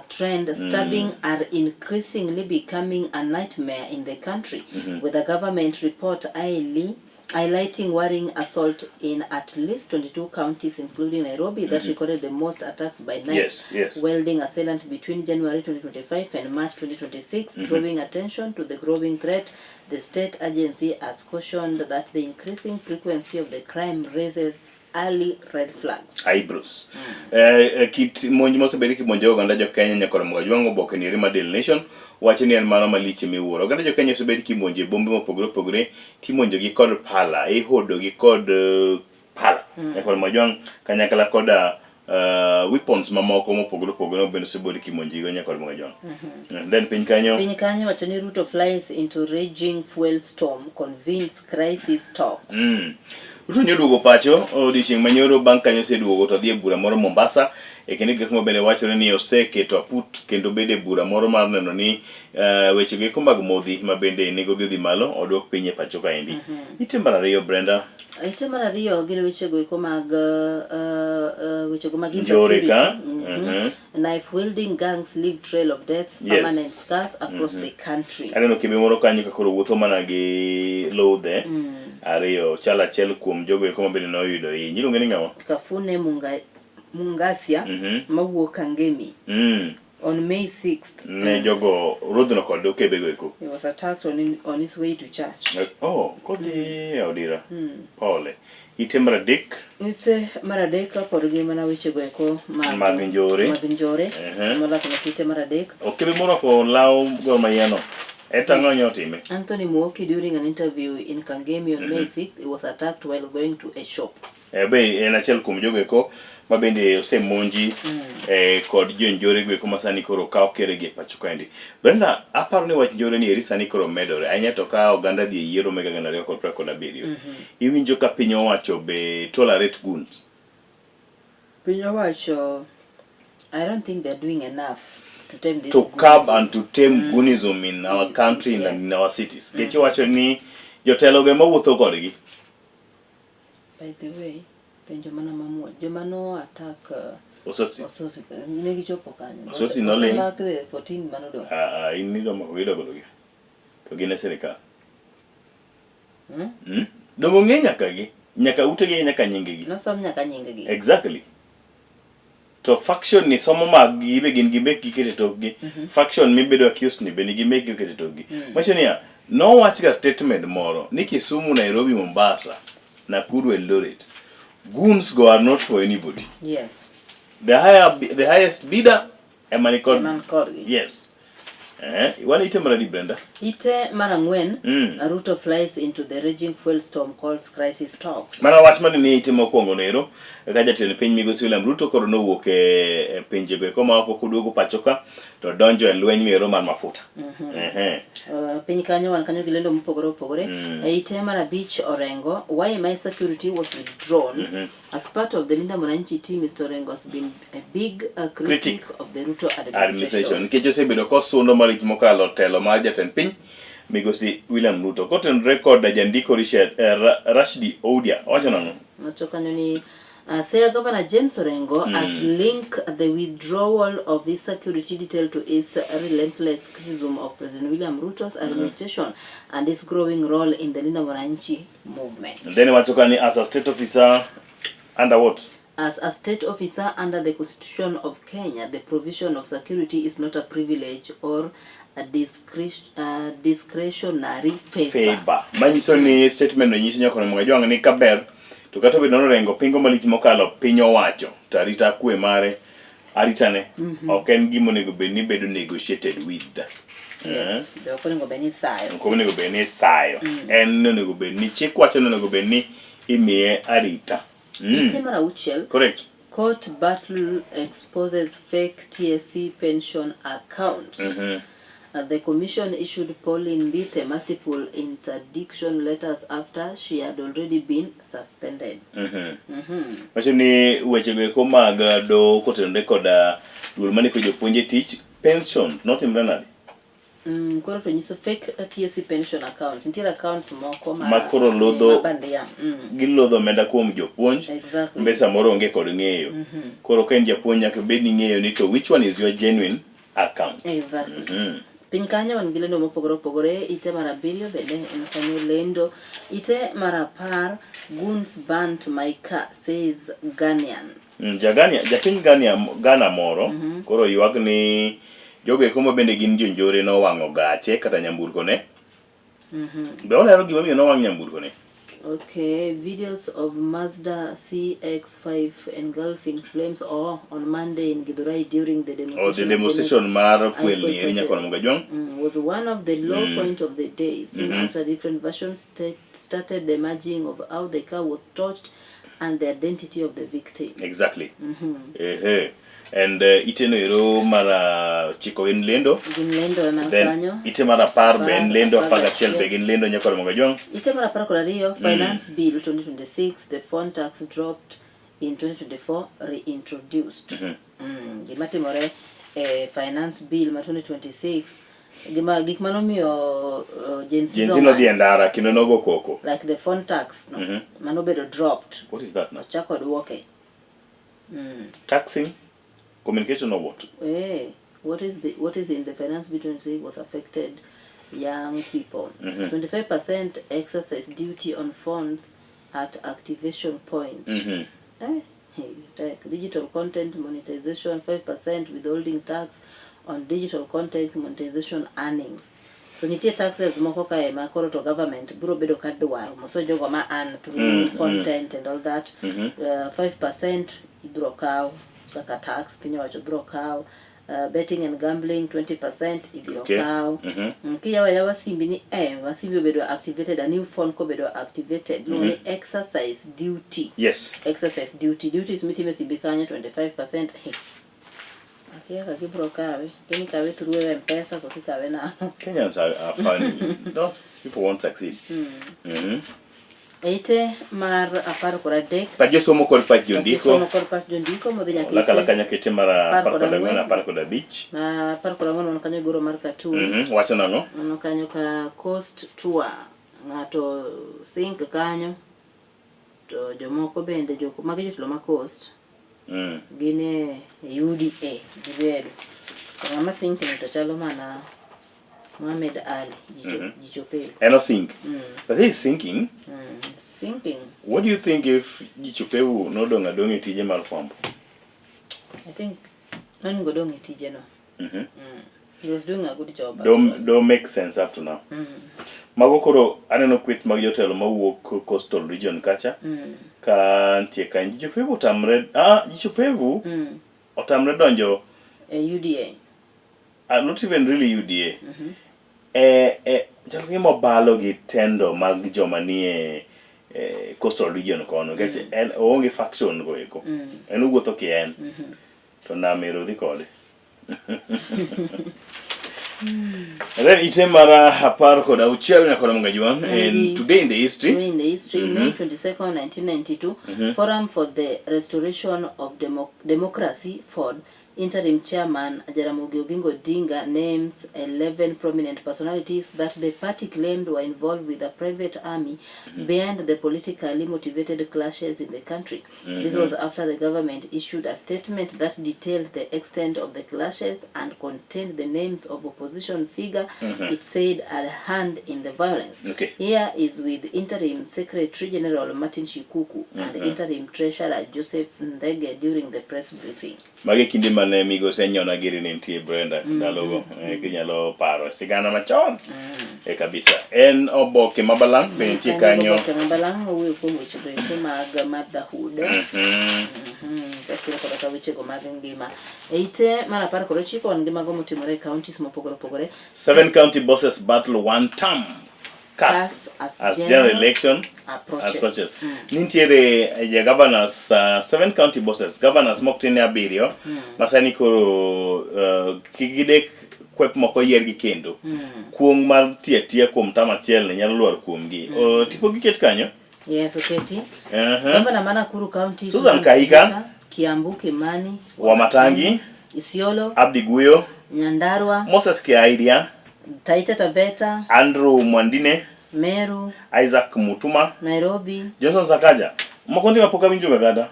trend stabbing are increasingly becoming a nightmare in the country with a government report highly highlighting worrying assault in at least 22 counties including Nairobi that recorded the most attacks by knife wielding assailant between January 2025 and March 2026, drawing attention to the growing threat. The state agency has cautioned that the increasing frequency of the crime raises early red flags. Eyebrows. Kit monj mosebedi kimonjo oganda jo Kenya nyaka Ramogi Ajwang' oboke ni eri ma Daily Nation wacho ni en mano malich miwuoro. Oganda jo Kenya osebedi kimonjo e bombe mopogore opogore timonjo gi kod pala, ihodo gi kod pala. Nyaka Ramogi Ajwang' kanyakla koda weapons mamoko mopogore opogore ma bende osebedi kimonjo go nyaka Ramogi Ajwang'. Then piny kanyo Piny kanyo wacho ni Ruto flies into raging fuel storm, convenes crisis talk. Ruto nyoduogo pacho odiochieng' manyoro bang' kanyo oseduogo to odhi e bura moro Mombasa e kinde gik ma bende wachore ni oseketo aput kendo bedo e bura moro mar neno ni weche go eko mag modhi ma bende nengo gi odhi malo oduok piny e pacho kaendi. Ite mar ariyo Brenda. Ite mar ariyo gin weche go eko mag weche go mag Njore ka. insecurity. Knife wielding gangs leave trail of deaths, permanent scars across the country. Aneno kembe moro kanyo ka koro wuotho mana gi ludhe ariyo chal achiel kuom jogo eko ma bende noyudo hiny. Iluonge ni ng'awa? Kafune Mungasia mawuok Kangemi on May 6th. Ne jogo ruodhno kod okebego eko. He was attacked on his way to church. Oh, kodhi e odira. Pole. Ite mar adek. Ite mar adek pod gi mana wechego eko mag njore. Mag njore. Molako na ite mar adek. Okebe morwako law Gor Mahia no. Eta ang'o nyo time? Anthony Muoki during an interview in Kangemi on May 6th, he was attacked while going to a shop. Be en achiel kuom jogo eko ma bende osemonji kod jonjore go eko ma sani koro kawo keregi e pacho kaendi. Brenda, aparo ni wach njore ni eri sani koro medore ahinya to ka oganda dhi e yiero mega 2027. Iwinjo ka piny owacho be tolerate goons. Piny owacho, I don't think they're doing enough to tame this To curb and to tame goonism in our country and in our cities. Nikech iwacho ni jotelo go ema wuotho kodgi. By the way, penjo mana mamuol. Joma no attack Osotsi. Osotsi, ne gichopo kanyo. Osotsi noling. Osemak the 14 manodong'. Ah, in idwa mako gi idwa gologi. To gin e sirikal. Donge ong'e nyaka gi. Nyaka utegi nyaka nyingegi. Nosom nyaka nyingegi. Exactly. To faction ni somo mag gi be gin gi mekgi kete tokgi. Faction mibedo accused ni be nigi mekgi okete tokgi. Wacho niya, nowach ga statement moro ni Kisumu, Nairobi, Mombasa, Nakuru, Eldoret. Goons go are not for anybody. Yes. The higher the highest bidder ema ni kod. Ema ni kodgi. Yes. Eh, wan ite maradi Brenda. Ite mar ang'wen, Mm. Ruto flies into the raging fuel storm calls crisis talks. Mana wach mane ni ite mokwongo nero ka jatend piny migosi William Ruto koro nowuok e e pinjego eko ma oko koduogo pacho ka to donjo e lweny mero mar mafuta. Ehe. Piny kanyo wan kanyo gi lendo mopogore opogore. E ite mar abich Orengo, why my security was withdrawn As part of the Linda Mwananchi team, Mr. Orengo has been a big critic, Critic. of the Ruto Administration administration. nikech osebedo kosundo malich mokalo telo mar jatend piny migosi William Ruto kotenore kod jandiko Richard Rashdi Oudia owacho nang'o? Wacho kanyo ni Siaya Governor James Orengo has linked the withdrawal of his security detail to his relentless criticism of President William Ruto's administration and his growing role in the Linda Mwananchi movement. And then wacho ka ni as a state officer under what? As a state officer under the Constitution of Kenya, the provision of security is not a privilege or a discretionary favor. Favor. Manyiso ni statement no nyiso nyaka onego jwang' ni kaber to kata obedo ni Orengo pingo malich mokalo piny owacho to arita kwe mare aritane ok en gima onego bed ni bedo negotiated with. Yes. Be ok onego bed ni isayo. Ok onego bed ni isayo. En ni onego bed ni chik wacho ni onego bed ni imiye arita. Ite mar auchiel. Correct. Court battle exposes fake TSC pension accounts. The commission issued Pauline Mbithe multiple interdiction letters after she had already been suspended. Wacho ni weche go eko mag doho kotenore koda duol mandiko jopuonj e tich pension notimre nade? Koro to nyiso fake TSC pension account. Nitiere accounts moko ma, Ma koro lodho- ma bandia. Gilodho omenda kuom jopuonj mbe samoro onge kod ng'eyo. Koro ka in japuonj nyaka ibed ni ing'eyo ni to which one is your genuine account. Piny kanyo wan gi lendo mopogore opogore. Ite mar abiriyo bende en kanyo lendo. Ite mar 10, goons burnt my car says Ghanaian. Jagania, japiny Ghana, Ghana moro koro ywak ni jogo eko ma bende gin jonjore nowang'o gache kata nyamburko ne. Be olero gimomiyo nowang' nyamburko ne? Okay, videos of Mazda CX-5 engulfing flames or on Monday in Githurai during the demonstration. Oh, the demonstration mar against fuel ni eri prices. nyakono Mugajwang'. Was one of the low point of the day. Soon after different versions started emerging of how the car was torched and the identity of the victim. Exactly. Ehe. And ite no ero mar chiko gin lendo. Gin lendo ema Then kanyo. ite mar 10 be en lendo, Apar 11 be gin lendo nyakono Mugajwang'. Ite mar 12 Finance Bill 2026, the phone tax dropped in 2024 reintroduced. Gima timore e Finance Bill ma 2026 gima gik manomiyo Gen Z Gen Z nodhi e ndara kendo nogo koko. like the phone tax no manobedo dropped. What is that now? Ochako duoke. Taxing? Communication or what? What is in the Finance Bill 2026 was affected young people. 25% exercise duty on phones at activation point. Hey, tech. Digital content monetization, 5% withholding tax on digital content monetization earnings. So nitie taxes moko kae ma koro to government biro bedo ka dwaro moso jogo ma earn through content and all that. 5% ibiro kaw kaka tax, piny owacho biro kaw. Betting and gambling 20% ibiro kaw. Kiyawo ayawa simbi ni simbi obedo activated, a new phone kobedo activated, iluongo ni exercise duty. Exercise duty. Duties mitimo e simbi kanyo 25%. Hey. Akia kaka ibiro kawe. Kini kawe through M-Pesa koso ikawe nang'o? Kenyans are funny. Those people won't succeed. Ite mar 13. Pach josomo kod pach jondiko. Somo kod pach jondiko modhi nyaka Laka ite laka nyaka ite mar 14, 14, 15. Ma 14 wan kanyo goro mar cartoon. Wacho nang'o? Waneno kanyo ka Coast Tour. Ng'ato sink kanyo. To jomoko bende jok magi jotelo ma Coast. Gin e UDA gibedo. To ng'ama sink ni to chalo mana Mohamed Ali Jicho, Jicho Pevu. En osink. But he is sinking. Sinking. What do you think if Jicho Pevu nodong' adong' e tije mar fwambo? I think nonego odong' e tije no. He was doing a good job. Do make sense up to now. Mago koro aneno kweth mag jotelo mawuok Coastal Region kacha. Ka nitie kanyo Jicho Pevu otamre, Jicho Pevu otamre donjo e UDA. Not even really UDA. Chal gima obalo gi tendo mag joma nie Coastal Region kono nikech en oonge faction go eko. En owuotho ki en. To nam ero dhi kode. And then ite mar 16 nyaka Ramogi Ajwang' en Today in the History. Today in the History, May 22nd, 1992, Forum for the Restoration of Democracy, FORD, Interim Chairman Jaramogi Oginga Odinga names 11 prominent personalities that the party claimed were involved with a private army behind the politically motivated clashes in the country. This was after the government issued a statement that detailed the extent of the clashes and contained the names of opposition figure it said had a hand in the violence. Here is with Interim Secretary General Martin Shikuku and Interim Treasurer Joseph Ndege during the press briefing. Magi kinde mane migosi Anyona giri ne nitie Brenda ndalogo kinyalo paro sigana machon kabisa. En oboke ma balang' be nitie kanyo. Oboke ma balang' owuoyo kuom wechego eko mag motherhood. Kaachiel koda ka wechego mag ngima. E ite mar 19 wan gi mago motimore e counties mopogore opogore. 7 county bosses battle one term. Cas as general election approaches. approaches. Nintiere ja governors 7 county bosses, governors mok tin ne 7 ma sani koro kik gidek kwep moko yiergi kendo. Kuong' mar tiyo atiya kuom tam achiel ni nyalo lwar kuomgi. Tipo giket kanyo? Yes, oketi. Governor ma Nakuru County Susan Kahika, Kiambu Kimani, Wamatangi, Isiolo, Abdi Guyo, Nyandarua, Moses Kiairia, Taita Taveta, Andrew Mwandine, Meru, Isaac Mutuma, Nairobi, Johnson Sakaja. Moko nitie mapok awinjo ga kata.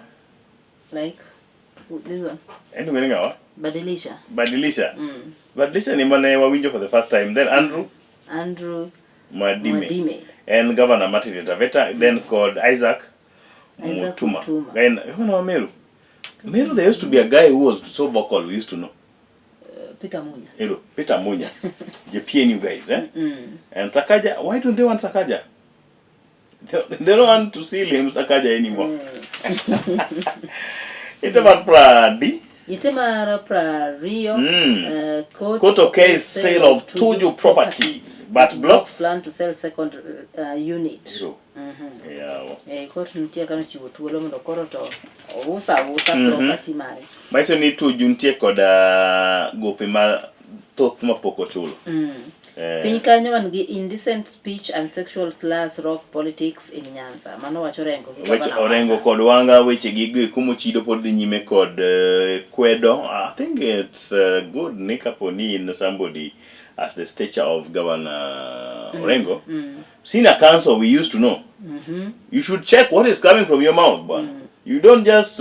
Like this one. En iluongo ni ng'awa? Badilisha. Badilisha. Badilisha ni mane wawinjo for the first time. Then Andrew Andrew Mwadime. Mwadime. En governor ma Taita Taveta. Then called Isaac Isaac Mutuma. Mutuma. En governor wa Meru. Meru, there used to be a guy who was so vocal, we used to know. Peter Munya. Hello, Peter Munya. The PNU guys, eh? And Sakaja, why don't they want Sakaja? They don't want to see him Sakaja anymore. It's about Pradi. Ite mar 20 court Court okays sale of Tuju property, but blocks plan to sell second unit. So, yeah. Court nitie kano chiwo thuolo mondo koro to ousa ausa property mare. Manyiso ni Tuju nitie kod gope ma thoth mapok ochulo. Piny kanyo wan gi indecent speech and sexual slurs rock politics in Nyanza. Mano wacho Orengo gi Weche gavana Orengo Wanga. kod Wanga weche gi go kumochido pod dhi nyime kod kwedo. I think it's good ni kapo ni in somebody as the stature of Governor Orengo. Senior counsel we used to know. You should check what is coming from your mouth, bwana. You don't just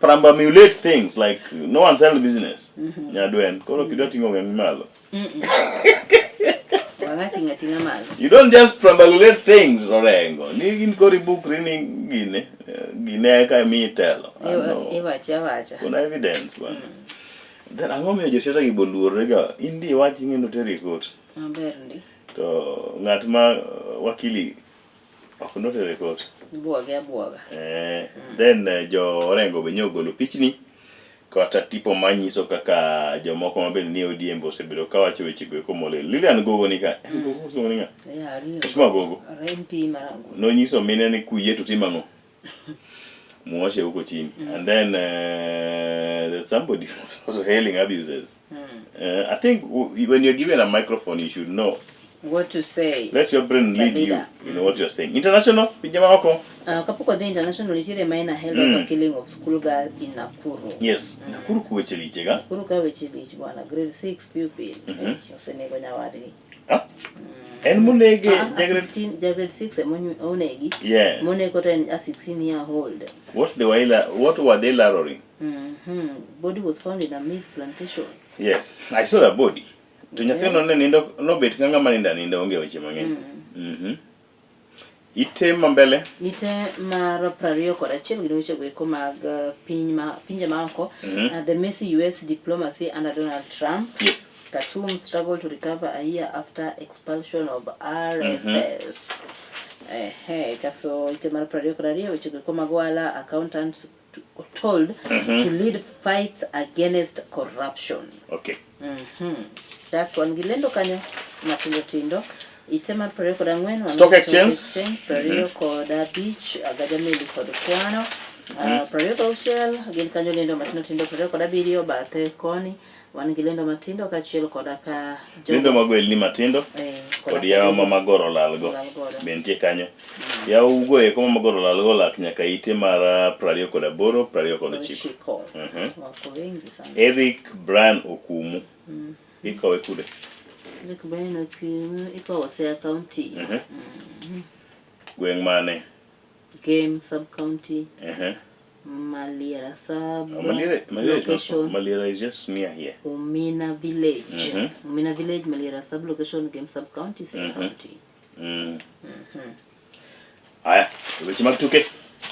prambamulate things like no one's health business. Nyadwen, koro kidwa ting'o wang'i malo. Wang'a ting'a ting'a malo. You don't just prambamulate things, Orengo. Ni in koro ibukri ni gine, gine ka imiyi telo. Ah, no. Iwache awacha. Kuna evidence, bwana. Then ang'o miyo josiasa gi boluorre ga? In di iwach ing'e noteri e court. Maber ndi. To ng'at ma wakili ok notere e court. Ibuoge abuoga. Then jo Orengo be nyogolo pichni kata tipo manyiso kaka jomoko ma bende ni ODM osebedo kawacho weche go eko molil. Lilian Gogo ni ka. Gogo iluongo ni ng'a? Yeah, Lilian Mheshimiwa Gogo. MP Marangu. Nonyiso mine ni kuyie to tim ang'o? Muoshe huko chini. And then there's somebody who's also hailing abuses. I think when you're given a microphone, you should know what to say. Let your brain As a lead you leader. in what you're saying. International, pinje maoko. Kapok wadhi international nitiere minor held over killing of school girl in Nakuru. Yes, Nakuru kuweche liche ga. Nakuru ka weche lich bwana, grade 6 pupil osenego nyawadgi. Ah? En monege ja grade 16, ja grade 6 ema onegi. Yes. Monego to en a 16 year old. What they were, what were they laboring? Body was found in a maize plantation. Yes, I saw the body. To nyathino ne nindo nobet ka ng'ama nindo aninda onge weche mang'eny. Ite ma mbele. Ite mar 21 gin wechego eko mag eh, piny ma pinje maoko. The messy US diplomacy under Donald Trump. Khartoum struggle to recover a year after expulsion of RFS. Ehe, kaso ite mar 22 wechego eko mag ohala accountants told to lead fight against corruption. That's wan gi lendo kanyo matindo tindo. Ite mar 24 wan Stock exchange. 25 agaja meli kod kwano. 26 gin kanyo lendo matindo tindo 27 bathe koni wan gi lendo matindo kaachiel koda ka jogo- Lendo mag ohelni matindo Eh, koda kod ka yawo jogo- ma magoro lalgo Lal godo. be nitie kanyo. Yawo ugo eko ma magoro lalgo olak nyaka ite mar 28, 29. Ochiko. Wako wengi sana. Eric Brian Okumu. Ikowe kude? Eric Brian Okumu ikowo Siaya County. Gweng' mane? Game sub county. Maliera sub Maliera is not, location. Maliera is just near here. Umina village. Umina village, Maliera sub location, Game sub county, Siaya County. Aya, weche mag tuke.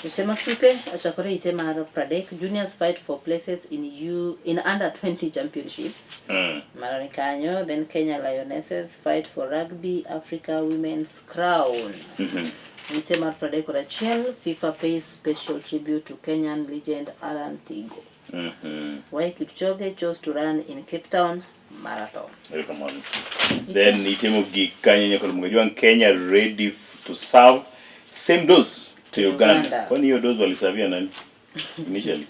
Weche mag tuke ochakore ite mar 30 juniors fight for places in U in under 20 championships. Mano ni kanyo then Kenya Lionesses fight for Rugby Africa Women's Crown. Ite mar 31 FIFA pays special tribute to Kenyan legend Alan Thigo. Why Kipchoge chose to run in Cape Town Marathon. Erokamano. Then ite mogik kanyo nyaka luongo jwang Kenya ready to serve same dose to Uganda. Uganda. Kwani hiyo dose walisavia nani? Initially.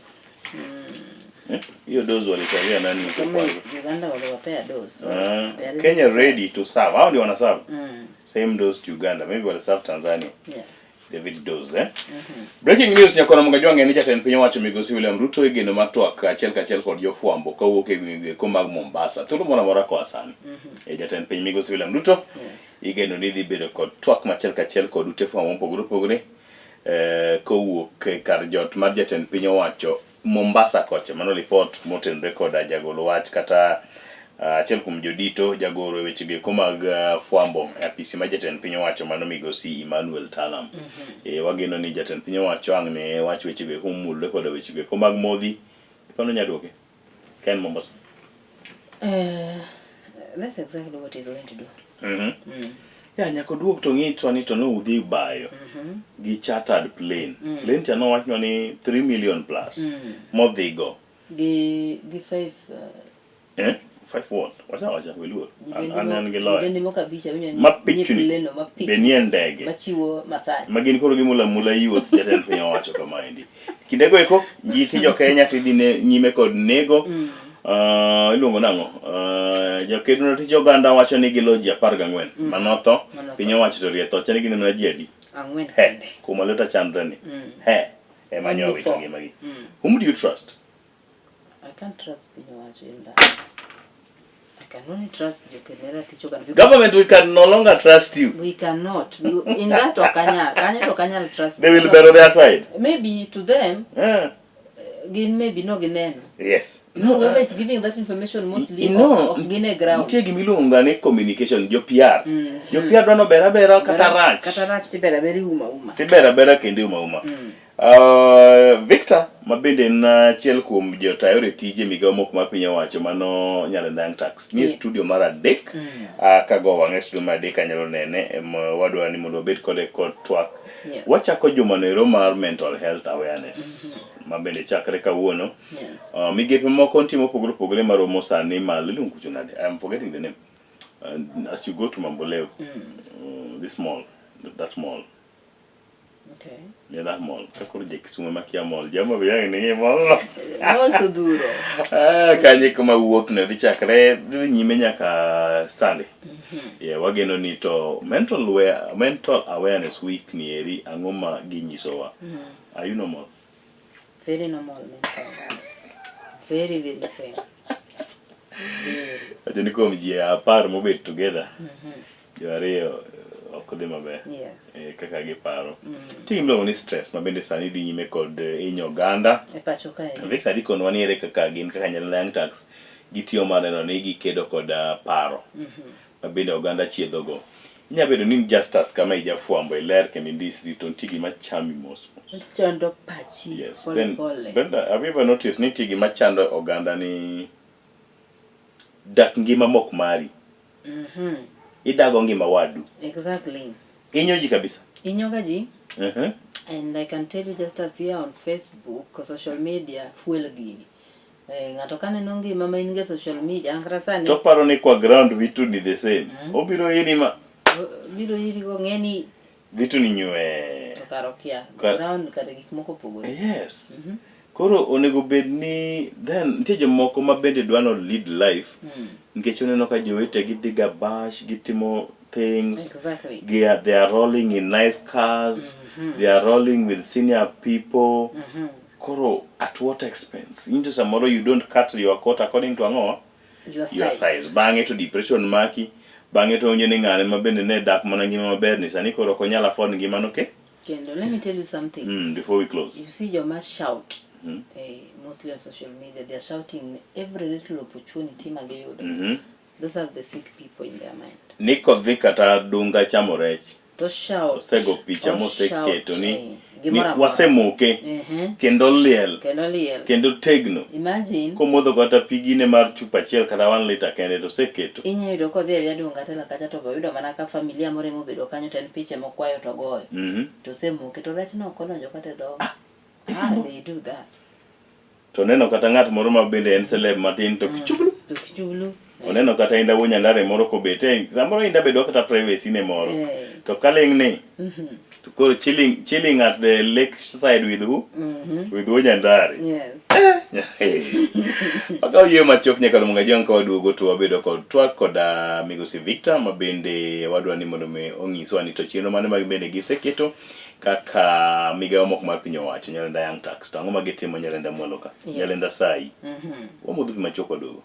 Eh? Hiyo dose walisavia nani huko Kama kwanza? Uganda waliwapea dose. So Ah, they are ready Kenya to serve. ready to serve. Hao ndio wanaserve. Same dose to Uganda. Maybe waliserve Tanzania. David Dose, eh? Breaking news nyakona Mugajwang' en ni jatend piny owacho migosi William Ruto igeno mar twak achiel kachiel kod jofwambo kowuok e gwenge eko mag Mombasa. Thuolo moro amora koa sani. E jatend piny migosi William Ruto igeno ni dhi bedo kod twak machiel kachiel kod ute fwambo mopogore opogore kowuok e kar jot mar jatend piny owacho Mombasa kocha. Mano lipot motenore koda jagol wach kata achiel kuom jodito jagoro e weche eko mag fwambo e apisi ma jatend piny owacho mano migosi Emmanuel Talam. Wageno ni jatend piny owacho ang' ne wach weche eko momulore koda weche eko mag modhi. Iparo ni duoke? Ka en Mombasa. That's exactly what he's going to do. Ya nyaka oduog to ng'itwa ni to ne udhi bayo gi chartered plane. Plane cha nowachnwa ni 3 million plus modhigo. Gi five Eh? Five what? Wacha wacha weluor. An an gi loya. Jidendi moko abich awinjo ni Mapichni. ni plane no mapichni. Be nie ndege. Machiwo massage. Ma gin koro gimula mula youth jatend piny owacho kamaendi. Kindego eko nyithi jo Kenya tidhi ne nyime kod nego. Iluongo nang'o? Jakedo ne tich oganda wacho ni gilo ji 14 manotho. Manotho. Piny owacho to rie tho chani gin mana ji adi? Ang'wen He, kende. kuma lweta chandre ni. He, ema Only nyo wito four. ngimagi. Whom do you trust? I can't trust piny owacho in that. I can only trust jokenera tich oganda. because Government, we can no longer trust you. We cannot. We, in that ok anyal. Kanyo to ok anyal trust. They will bury their side. Maybe to them, gin maybe no gineno. Yes. No, whoever is giving that information mostly No, ok gin e ground. Nitie gima iluongo ni communication, jo PR. Jo PR dwaro ber abera kata rach. Kata rach tibero abera iuma uma. Tibero abera kendo iuma uma. Victor, ma bende en achiel kuom jota yore tije migawo moko mar piny owacho mano Nyalenda Young Turks. Nie studio mar 3. Kago wang'e studio mar 3 anyalo nene, ema wadwaro ni mondo wabed kode kod twak. Wachako jumano ero mar mental health awareness. Ma bende chakre kawuono. Migepe moko nitie mopogore opogore maromo sani malo. Iluongo kucho nade? I'm forgetting the name. As you go to Mamboleo, this mall, that mall. Okay. Yeah, that mall. Kakoro ja Kisumu makia mall. Jama be yang ni mall no. Mall sodhuro. Kanye kuma wuoth ne dhi chakre dhi nyime nyaka Sunday. Yeah, wageno ni to mental awareness week ni eri ang'o ma ginyisowa? Are you normal? Very normal mental. Very, very sane. Very. Wacho ni kuom ji 10 mobet together, jo ariyo ok dhi maber. Kaka giparo. Nitie gima iluongo ni stress ma bende sani dhi nyime kod hinyo oganda. E pacho kae. Victor dhi konwa ni ere kaka gin kaka Nyalenda Young Turks gitiyo mar neno ni gikedo kod paro ma bende oganda chiedhogo. Inya bedo ni in Justus kama ijafwambo iler kendo indisri to nitie gima chami mos mos. Chando pachi Yes. pole Then, pole. Brenda, have you ever noticed ni nitie gima chando oganda ni dak ngima mok mari. Idago ngima wadu. Exactly. Inyo ji kabisa. Inyoga ji. And I can tell you just as here on Facebook or social media fuel gini. Eh, ng'ato kaneno ngima ma in go e social media an kata sani To paro ni kwa ground vitu ni the same. Obiro iri ma biro iri go ng'e ni vitu ni nywe. to kar okia ground kare gik moko opogore. Yes. Koro onego bed ni then nitie jomoko ma bende dwa no lead life nikech oneno ka jowetegi dhi ga bash gitimo things they are rolling in nice cars they are rolling with senior people koro at what expense into samoro you don't cut your coat according to ang'o Your your size. size bang'e to depression maki bang'e to winjo ni ng'ane ma bende ne dak mana ngima maber ni sani koro ok onyal afford ngimano ke Kendo let me tell you something. Before we close You see joma shout mostly on social media they are shouting every little opportunity ma giyudo. Those are the sick people in their mind. Ni kodhi kata dunga chamo rech To shout. osego picha O moseketo shout, ni, eh, ni gimoro amora. wasemoke kendo liel Kendo liel. kendo tegno Imagine komodho kata pigine mar chupa achiel kata 1 liter kende to oseketo inya yudo kodhi adhiya dunga tela kacha to oyudo mana ka familia moro emobedo kanyo to en picha mokwayo to goyo. To osemoke to rechno ok odonjo kata e dhoge. Ah, they do that. To oneno kata ng'at moro ma bende en celeb matin to kichublu To kichublu. oneno kata Inda wuo Nyandare moro kobet samoro Inda be dwa kata privacy ne moro to kaling' ni to koro chilling, chilling at the lake side with who? With wuo Nyandare. Yes. Wakaw yweyo machuok nyaka Lumunga Jong ka waduogo to wabedo kod twak kod migosi Victor ma bende wadwa ni mondo mi onyiswa ni to chenro mane ma bende giseketo kaka migawo moko mar piny owacho Nyalenda Young Turks to ang'o ma gitimo Nyalenda mwalo ka Nyalenda sai wamodho pi machuok waduogo.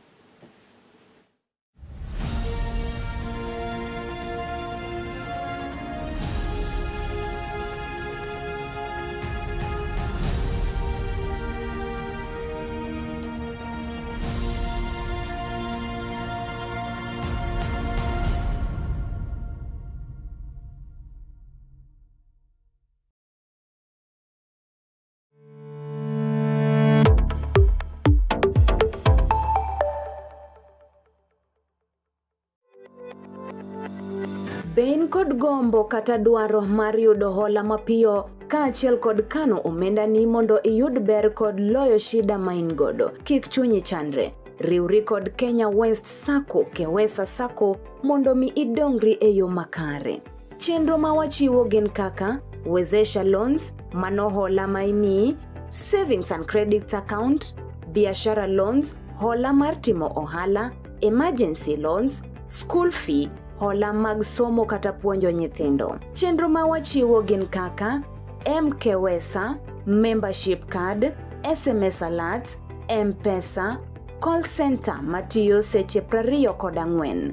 Be in kod gombo kata dwaro mar yudo hola mapiyo kaachiel kod kano omendani mondo iyud ber kod loyo shida ma in godo? Kik chunyi chandre. Riwri kod Kenya West Sacco, Kewesa Sacco mondo mi idongri e yo makare. Chenro ma wachiwo gin kaka Wezesha Loans, mano hola ma imiyi, Savings and Credit Account, Biashara Loans, hola mar timo ohala, Emergency Loans, School Fee, hola mag somo kata puonjo nyithindo. Chenro ma wachiwo gin kaka MKWESA, Membership Card, SMS Alerts, M-Pesa, Call Center matiyo seche 24.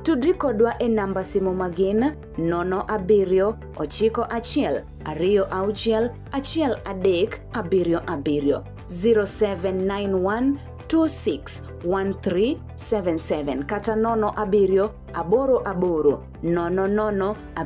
Tudri kodwa e namba simu magin 0 7 9 1 2 6 1 3 7 0791 261377 kata 0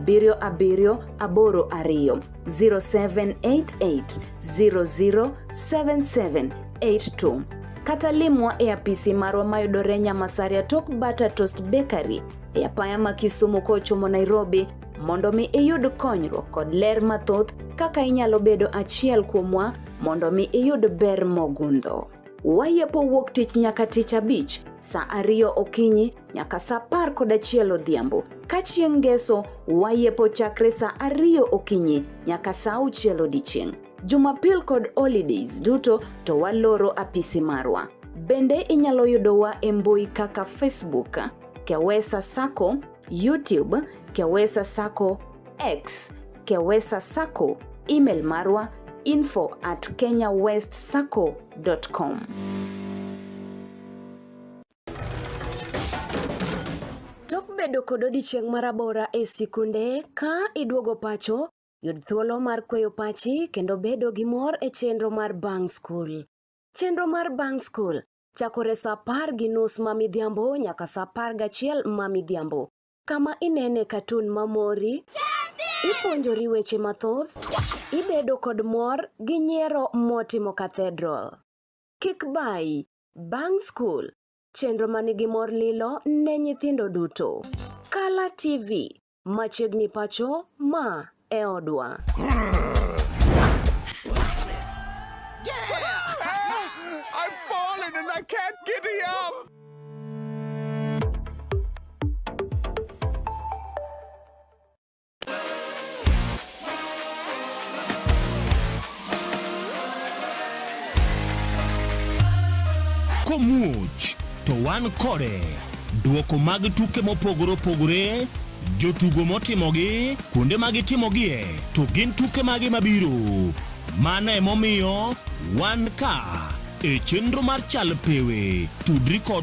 7 8 8 0 0 7 7 8 2 0788 007782 kata limwa e apisi marwa mayudore Nyamasaria tok Butter Toast Bakery e apaya ma Kisumu kochomo Nairobi mondo mi iyud konyruok kod ler mathoth kaka inyalo bedo achiel kuomwa mondo mi iyud ber mogundho. Wayepo wuok tich nyaka tich abich saa 2 okinyi nyaka saa 11 odhiambo. Ka chieng' ngeso wayepo chakre saa 2 okinyi nyaka saa 6 odiechieng'. Jumapil kod holidays duto to waloro apisi marwa. Bende inyalo yudowa e mbui kaka Facebook, Kewesa Sacco, YouTube, Kewesa Sacco, X, Kewesa Sacco, email marwa info@kenyawestsacco.com. Tok bedo kod odiechieng' marabora e sikunde, ka iduogo pacho, yud thuolo mar kweyo pachi kendo bedo gi mor e chenro mar Bang' Skul. Chenro mar Bang' Skul. Chakore saa apar gi nus ma midhiambo nyaka saa apar gachiel ma midhiambo. Kama inene katun mamori, ipuonjori weche mathoth, ibedo kod mor gi nyiero motimo cathedral. Kik bayi, bang' skul, chenro manigi mor lilo ne nyithindo duto. Kala TV, machiegni pacho, ma e odwa. I've fallen and I can't get up. Komuoch to wan kode. Duoko mag tuke mopogore opogore, jotugo motimogi, kuonde ma gitimogie, to gin tuke mage mabiro. Mano emomiyo wan ka e chenro mar chal pewe. Tudri kodwa.